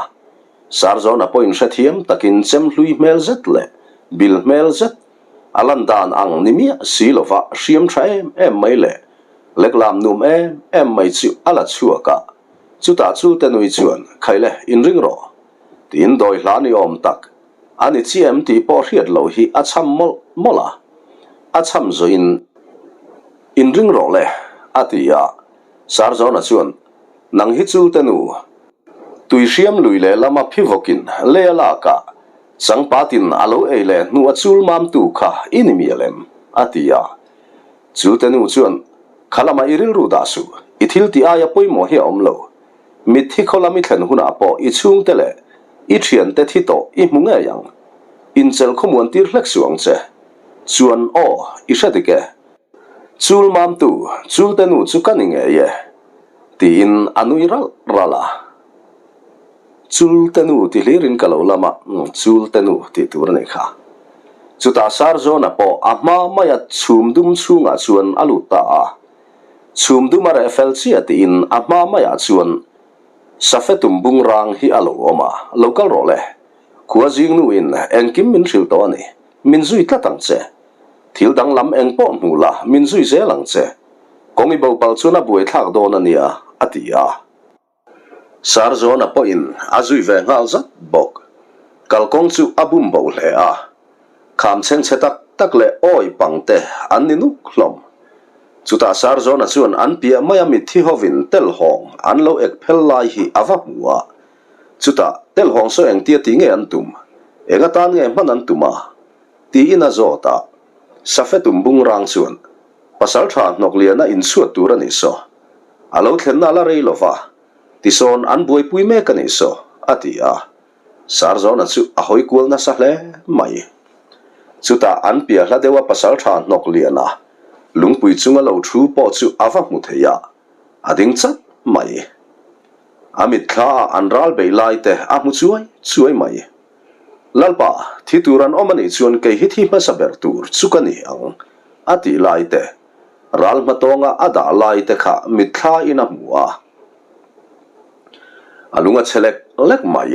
Sarzawna pawhin hrethiam takin chem hlui hmel zet leh bil hmel zet a lan dan ang ni miah si lova hriam tha em em mai leh leklam num em em mai chu a la chhuak a. Chutah chulte nui chuan, Khaile, inring rawh, tiin dawi hla ni awm tak A ni chiah em tih pawh hriat loh hi a chham mawlh mawlh a, a chham zawhin inring rawh le, a ti a. Sarzawna chuan, Nang hi chu te nu, tui hriam lui leh lama phi vawkin lei a lak a, changpatin a lo ei leh hnu a chul mamtu kha i ni mial em? a ti a. Chu te nu chuan, Kha lama i rilru dah suh, i thil tih aia pawimawh hi a awm lo. Mitthi khaw lam i thlen hunah pawh i chhungte leh i thiante thi tawh i hmu ngei ang. Inchelh khawmuan tir hlek suh ang che. Chuan aw, i hre dik e. Chul mamtu, chulte nu chu ka ni ngei e. Tiin a nui ralh ralh a. Chulte nu ti hlirin ka lo lam a, chulte nu tih tur a nih kha. Chutah Sarzawna pawh a hma maia chhum dum chhungah chuan a lut ta a. Chhum dum a reh fel chiah tiin a hma maiah chuan Safe tum bung rang hi a lo awm a, lo kal rawh le. Khua zing nuin engkim min hrilh tawh a ni, min zui tlat ang che. Thil danglam eng pawh hmuh la, min zui zel ang che. Kawng i bopal chuan a buaithlak dawn a nia, a ti a. Sarzawna pawhin a zui ve nghal zat bawk. Kalkawng chu a bum bo hle a, kham chhengchhe tak tak leh awi pang te an ni nuk hlawm. Chutah Sarzawna chuan an piah maia mitthi hovin telhawng an lo ek phel lai hi a va hmu a. Chutah telhawng saw engtia ti nge an tum? Eng atan nge hman an tum a? Tiin a zawt a. Safe tum bung rang chuan Pasaltha hnawkliana inchhuat tur a nih saw. A lo thlenna a la rei lo va, tisawn an buaipui mek a nih saw, a ti a. Sarzawna chu a hawi kual nasa hle mai. Chutah an piah hla deuha pasaltha hnawk liana lungpui chunga lo thu pawh chu a va hmu thei a, a ding chat mai. A mitthla ah an ral bei lai te a hmu chuai chuai mai. Lalpa, thi tur an awm a nih chuan kei hi thi hmasa ber tur chu ka ni ang, a tih lai te. Ral hmatawnga a dah lai te kha mitthla in a hmu a, a lung a che lek lek mai.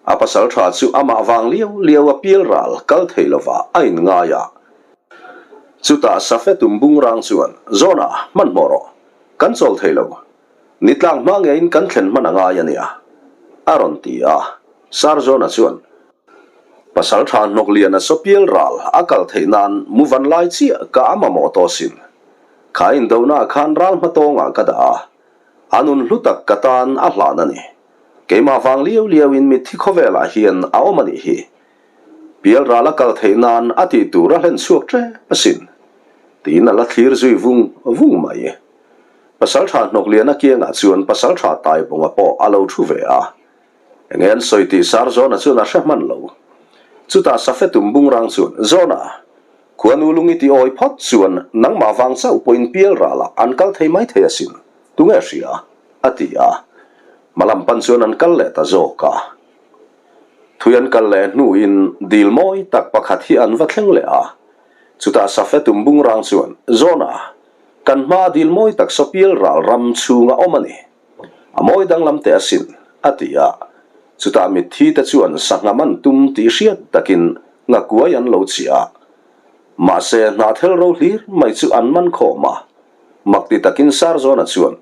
A pasal tha chu amah vang liau liau a pial ral kal thei lova a inngai a. Chutah Safe tum bung rang chuan, Zawna, hmanhmawh rawh. Kan chawl thei lo. Ni tlang hma ngeiin kan thlen hman a ngai a nia, a rawn ti a. Sir Zawna chuan, Pasal tha hnawk lian a sawpial ral a kal theih nan mu van lai chiah ka a mamawh tawh sin. Kha indona ah khan ral hma tawngah ka dah a, a nun hlu tak ka tan a hlan a ni. Keimah vang liau liau in mitthi khawvelah hian a awm a nih hi. Pialral a kal theih nan a tih tur a hlen chhuak tep asin, tiin a la thlir zui vung vung mai. Pasaltha Hnawkliana kiangah chuan Pasaltha Taibawnga pawh a lo thu ve a. Enge an sawi tih Sarzawna chuan a hre hman lo. Chutah Safetum bungrang chuan, Zawna, khuanu lung i ti awi phawt chuan nangmah vang chauh pawhin pialralah an kal thei mai thei asin, tunge hria? a ti a. Hmalam pan chuan an kal leh ta zawk a. Thui an kal leh hnuin dil mawi tak pakhat hi an va thleng leh a. Chutah Safetum bungrang chuan, Zawna, kan hmaa dil mawi tak saw pialral ram chhunga awm a ni. A mawi danglam teh asin, a ti a. Chutah mitthi te chuan sangha man tum tih hriat takin ngakuai an lo chiah a. Mahse, hnahthel ro hlir mai chu an man khawm a. Mak ti takin Sarzawna chuan,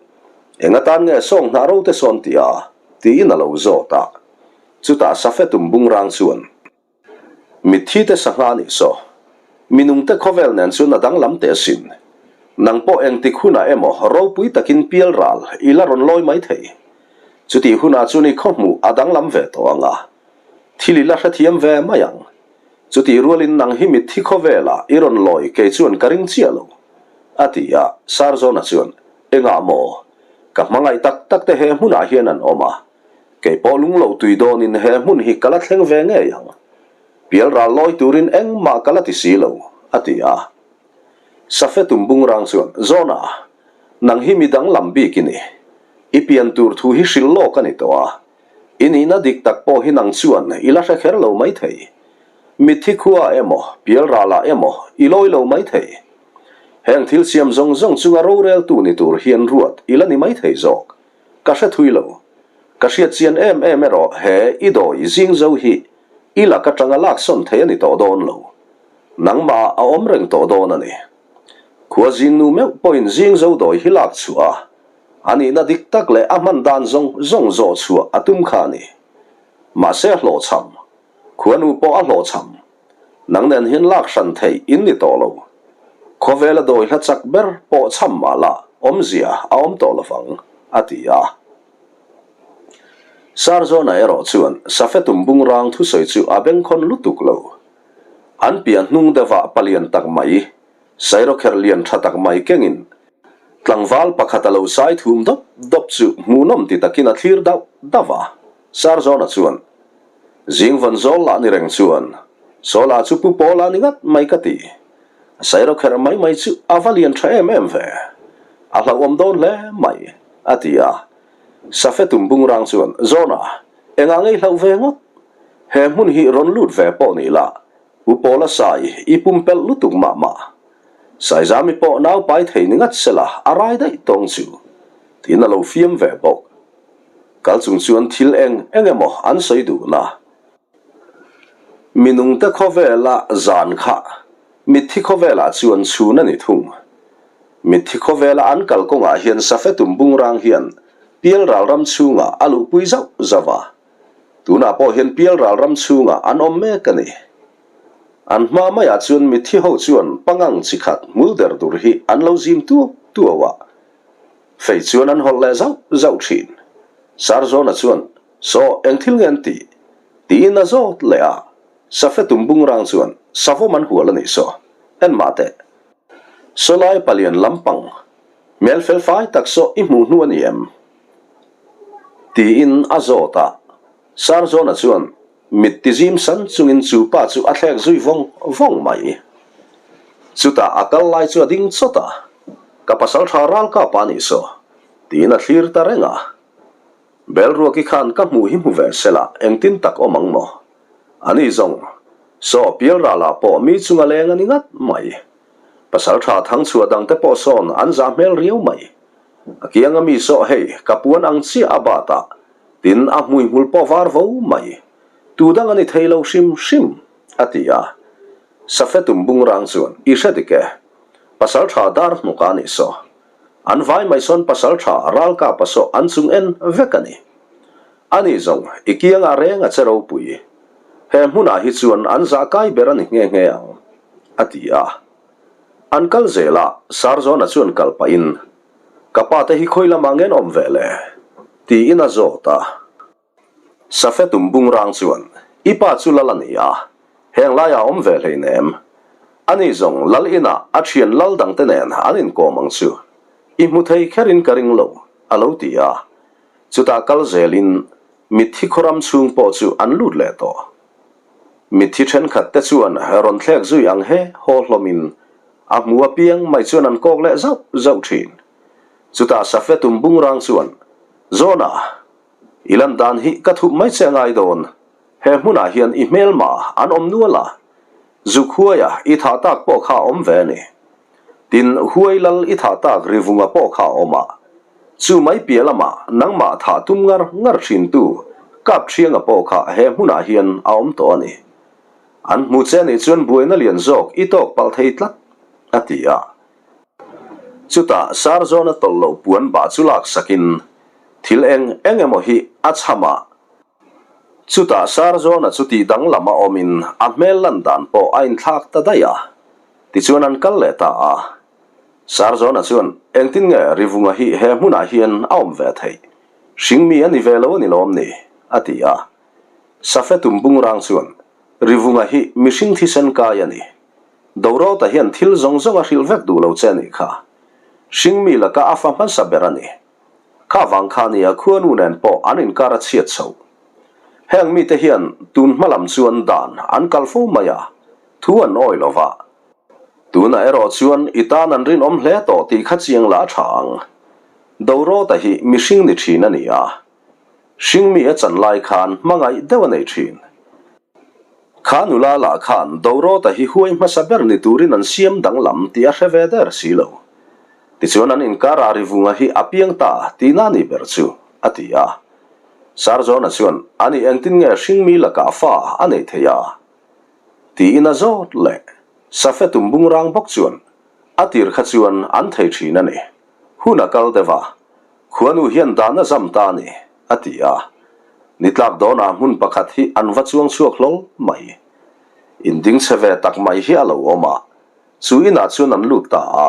Eng atan nge sawng hnah ro te sawn ti a? tiin a lo zawt a. Chutah Safetum bungrang chuan, Mitthi te sangha nih saw. Minungte khawvel nen chuan a danglam teh asin. Nang pawh engtik hunah emaw ropui takin pial ral i la rawn lawi mai thei. Chutih hunah chuan i khawhmuh a danglam ve tawh ang a. Thil i la hrethiam ve mai ang. Chutih rualin nang hi mitthi khawvelah i rawn lawi kei chuan ka ring chiah lo. A ti a, Sarzawna chuan, Engah maw? Ka hmangaih tak tak te he hmunah hian an awm a. Kei pawh lung loh tui dawnin he hmun hi ka la thleng ve ngei ang. Pial ral lawi turin engmah ka la ti si lo, a ti a. Safetum bungrang chuan, Zawna, nang hi mi danglam bik i ni. I pian tur thu hi hrilh lawk a ni tawh a. I nihna dik tak pawh hi nang chuan i la hre kher lo maithei. Mitthi khuaah emaw, pial ralah emaw i lawi lo maithei. Heng thil siam zawng zawng chunga roreltu ni tur hian ruat i la ni maithei zawk. Ka hre thui lo. Ka hriat chian em em erawh he i dawi zing zo hi i lak atanga laksawn thei a ni tawh dawn lo. Nangmah a awm reng tawh dawn a ni. Khua zing nu meuh pawhin zing zo dawi hi lak chhuah a, a nihna dik tak leh a hman dan zawng zawng zawh chhuah a tum kha a ni. Mahse a hlawhchham. Khua nu pawh a hlawhchham. Nang nen hian lak hran theih in ni tawh lo. Khawvela dawi hla chak ber pawh chham mah la awmzia a awm tawh lovang, a ti a. Sarzawna erawh chuan Safetum bungrang thusawi chu a bengkhawn lutuk lo. An piah hnung deuhah palian tak mai, sairawkherh lian tha tak mai kengin tlangval pakhat a lo sai thum dawp dawp chu hmuhnawm ti takin a thlir dauh dauh a. Sarzawna chuan Zing vawn zawl lah ni reng chuan Sawla chu Pu Pawla ni ngat mai ka ti. A sairo kherh mai mai chu a va lian tha em em ve. A hlauhawm dawn hle mai, a ti a. Safetum bungrang chuan, Zawna, engah ngei hlauh ve ngawt? He hmun hi rawn lut ve pawh ni la, Pu Pawla sai i pumpelh lutuk mah mah. Saizami pawh nau pai thei ni ngat sela a rai daih tawng chu, tiin a lo fiam ve bawk. Kal chung chuan thil eng eng emaw an sawi dun a. Minungte khawvela zan kha mitthi khawvelah chuan chhun a ni thung. Mitthi khawvela an kal kawngah hian Safetum bungrang hian Pialral ram chhungah a luhpui zauh zauh a. Tunah pawh hian Pialral ram chhungah an awm mek a ni. An hma maiah chuan mitthi ho chuan pangang chi khat hmul der dur hi an lo zim tuau tuau a. Fei chuan an hawlh leh zauh zauh thin. Sarzawna chuan, Saw, eng thil nge an tih? Tiin a zawt leh a. Safetum bungrang chuan, Savawm an hual a nih saw, en mah teh. Sawlai palian lampang, hmel fel fai tak saw i hmuh hnu a ni em? Tiin a zawt a. Sarzawna chuan, Mit ti zim san chungin chu pa chu a thlek zui vawng vawng mai. Chutah a kal lai chu a ding chawt a, Ka pasal tha ral ka pa nih saw, tiin a thlir ta reng a. Belruaki khan ka hmuh hi hmu ve sela engtin tak awm ang maw? Ani zawng, saw pialralah pawh mi chunga leng a ni ngat mai. Pasal tha thangchhuah dangte pawh sawn an zah hmel riau mai. A kianga mi saw hei ka puan ang chiah a bat a, Tin, a hmuihmul pawh var vo mai. Tu dang a ni thei lo hrim hrim, a ti a. Safetum bungrang chuan, I hre dik e. Pasal tha dar hnuk a nih saw. An vai mai sawn pasal tha ralkapa saw an chung en vek a ni. Ani zawng, i kiangah reng a che ropui. He hmunah hi chuan an zah kai ber a ni nghe nghe ang, a ti a. An kal zel a, Sarzawna chuan kal pahin, Ka pa te hi khawi lamah ngen awm ve le? Tiin a zawt a. Safetum bungrang chuan, I pa chu lal a ni a. Heng laiah a awm ve hleinem. Ani zawng lal inah a thian lal dangte nen an inkawm ang chu. I hmu thei kherin ka ring lo, a lo ti a. Chutah kal zelin mitthi khawram chhung pawh chu an lut leh tawh. Mitthi thenkhat te chuan rawn thlek zui ang he haw hlawmin a hmu apiang mai chuan an kawk leh zauh zauh thin. Chutah Safetum bungrang chuan, Zawna, i lan dan hi ka thup mai che a ngai dawn. He hmunah hian i hmelma an awm nual a, zuk huaia i thah tak pawh kha a awm ve a ni. Tin, huai lal i thah tak rivunga pawh kha a awm a, chu mai piah lamah nangmah thah tum ngar ngar thintu Kapṭhianga pawh kha he hmunah hian a awm tawh a ni. An hmu che nih chuan buaina lian zawk i tawk palh thei tlat, a ti a. Chutah Sarzawna tawlh loh puan bah chu laksakin thil eng eng emaw hi a chham a. Chutah Sarzawna chu tih danglam a awmin a hmel lan dan pawh a inthlak ta daih a, tichuan an kal leh ta a. Sarzawna chuan, Engtin nge Rivunga hi he hmunah hian a awm ve theih? Hringmi a ni ve lo a ni lawm ni? a ti a. Safetum bungrang chuan, Rivunga hi mihring thisen kai a ni. Dorota hian thil zawng zawng a hrilh vek duh lo che a nih kha. Hringmi laka a fa hmasa ber a ni. Kha vang kha nia khuanu nen pawh an inkar a chhiat chho. Heng mite hian tun hma lam chuan dan an kal fo mai a, thu an awi lo va. Tunah erawh chuan i tan an rinawm hle tawh tih kha chiang la a tha ang. Dorawta hi mihring ni thin a ni a. Hringmi a chan lai khan hmangaih deuh a nei thin. Kha nula lah khan Dorawta hi huai hmasa ber ni turin an siam danglam tih a hre ve der si lo. Tichuan an inkar ah Rivunga hi a piang ta tihna ni ber chu, a ti a. Sarzawna chuan, Ani engtin nge hringmi lakah fa a nei thei a? Tiin a zawt leh. Safetum bungrang bawk chuan, A tir kha chuan an thei thin a ni. Hun a kal deuh a, khuanu hian dan a zam ta a ni, a ti a. Ni tlak dawnah hmun pakhat hi an va chuang chhuak hlawl mai. Inding chhe ve tak mai hi a lo awm a, Chu inah chuan an lut ta a.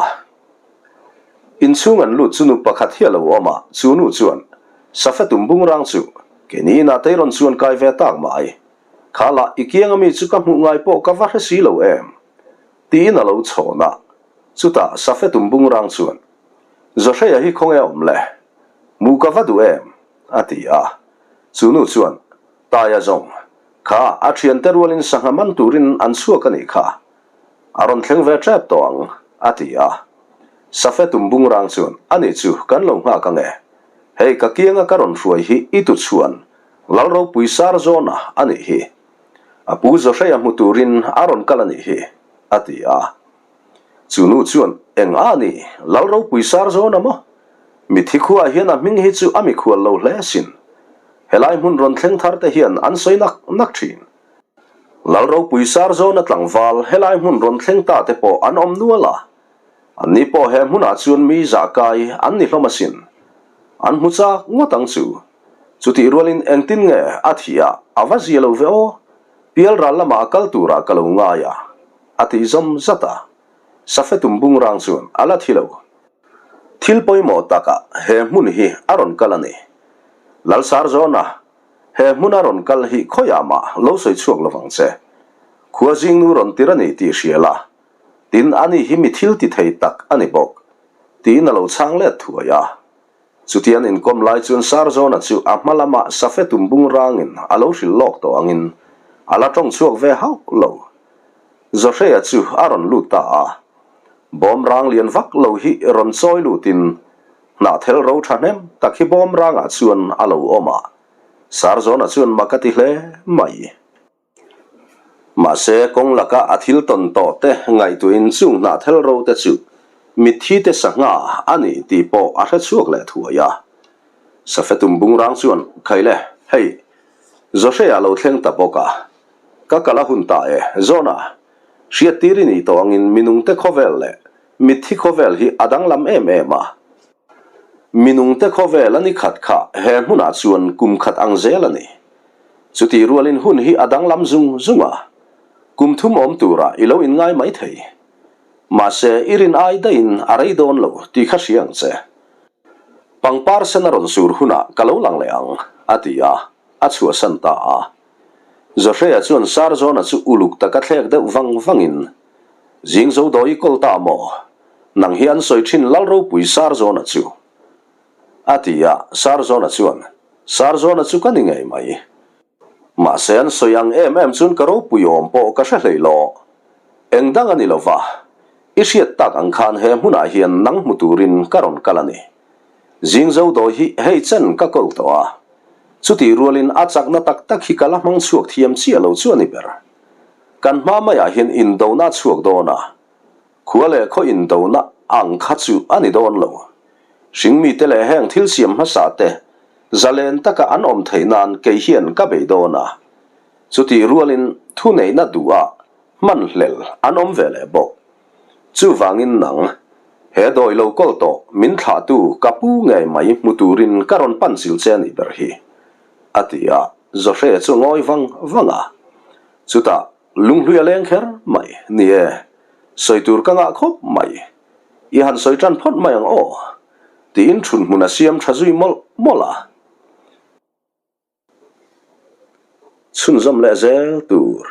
Inchhung an lut chu nu pakhat hi a lo awm a, chu nu chuan, Safetum bungrang chu, keini inah te rawn chuan kai ve tak mai. Kha lah i kianga mi chu ka hmuh ngai pawh ka va hre si lo em? Tiin a lo chhawn a. Chutah Safetum bungrang chuan, Zawhreia hi khawnge a awm le? Hmuh ka va duh em? a ti a. Chu nu chuan, Taia zawng, kha a thiante rualin sangha man turin an chhuak a nih kha. A rawn thleng ve tep tawh ang, a ti a. Safetum bungrang chuan, Ani chu kan lo nghak ang e. Hei ka kianga ka rawn hruai hi i tu chhuan Lalropui Sarzawna a nih hi. A pu Zawhreia hmu turin a rawn kal a nih hi, a ti a. Chu nu chuan, Eng a ni, Lalropui Sarzawna maw? Mithi khuaah hian a hming hi chu a mikhual lo hle asin. Helai hmun rawn thleng thar te hian an sawi nak nak thin. Lalropui Sarzawna tlangval helai hmun rawn thleng ta te pawh an awm nual a, anni pawh he hmunah chuan mi zah kai an ni hlawm asin. An hmu chak ngawt ang chu. Chutih rualin engtin nge a thih a, a va zia lo ve aw. Pialral lamah a kal turah ka lo ngai a, a tih zawm zat a. Safetum bungrang chuan a la thi lo. Thil pawimawh takah he hmun hi a rawn kal a ni. Lalsarzawna He hmuna rawn kal hi khawiah mah lo sawi chhuak lo vang che. Khua zingnu rawn tir a ni tih hria la, tin ani hi mi thil ti thei tak a ni bawk, tiin a lo chhang let thuai a. Chutian inkawm lai chuan Sarzawna chu a hma lama Safetum bung rangin a lo hrilh lawk tawh angin a la tawng chhuak ve hauh lo. Zawhreia chu a rawn lut ta a. Bawm rang lian vak lo hi rawn chawi lutin Hnahthel ro thahnem tak hi bawm rangah chuan a lo awm a, Sarzawna chuan mak a ti hle mai. Mahse, kawng laka a thil tawn tawh te ngaihtuahin chung hnahthel ro te chu mitthi te sangha a ni tih pawh a hre chhuak leh thuai a. Safetum bungrang chuan, Khaile, hei, Zawhreia lo thleng ta bawk a, ka kal a hun ta e, Zawna, hriattir i nih tawh angin minungte khawvel leh Mitthi khawvel hi a danglam em em a. Minungte khawvel a ni khat kha he hmunah chuan kum khat ang zel a ni. Chutih rualin hun hi a danglam zung zung a, kum thum awm turah i lo inngai mai thei. Mahse, i rin ai daihin a rei dawn lo tih kha hria ang che. Pangpar sen a rawn sur hunah ka lo lang leh ang, a ti a, a chhuahsan ta a. Zawhreia chuan Sarzawna chu uluk taka thlek deuh vang vangin, Zing zo dawi i kawl ta maw? Nang hi an sawi thin Lal ropui Sarzawna chu. A ti a, Sarzawna chuan, Sarzawna chu ka ni ngei mai. Mahse an sawi ang em em chuan ka ropui awm pawh ka hre hlei lo. Eng dang a ni lo va, i hriat tak ang khan he hmunah hian nang hmu turin ka rawn kal a ni. Zing zo dawi hi hei chen ka kawl tawh a, chutih rualin a chakna tak tak hi ka la hmang chhuak thiam chiah lo chu a ni ber. Kan hma maiah hian indona a chhuak dawn a, Khua leh khaw indona ang kha chu a ni dawn lo. Hringmite leh heng thil siam hmasa te zalen taka an awm theih nan kei hian ka bei dawn a. Chutih rualin thuneihna duhah hmanhlel an awm ve leh bawk. Chuvangin nang, he dawi lo kawl tawh min thlahtu ka pu ngei mai hmu turin ka rawn pan chil che a nih ber hi, a ti a, Zawhre chu a ngawi vang vang a. Chutah Lunghlui a leng kher mai. Ni e, sawi tur ka ngah khawp mai. I han sawi tan phawt mai ang aw, tiin thun hmun a siam tha zui mawlh mawlh a. Chhunzawm leh zel tur.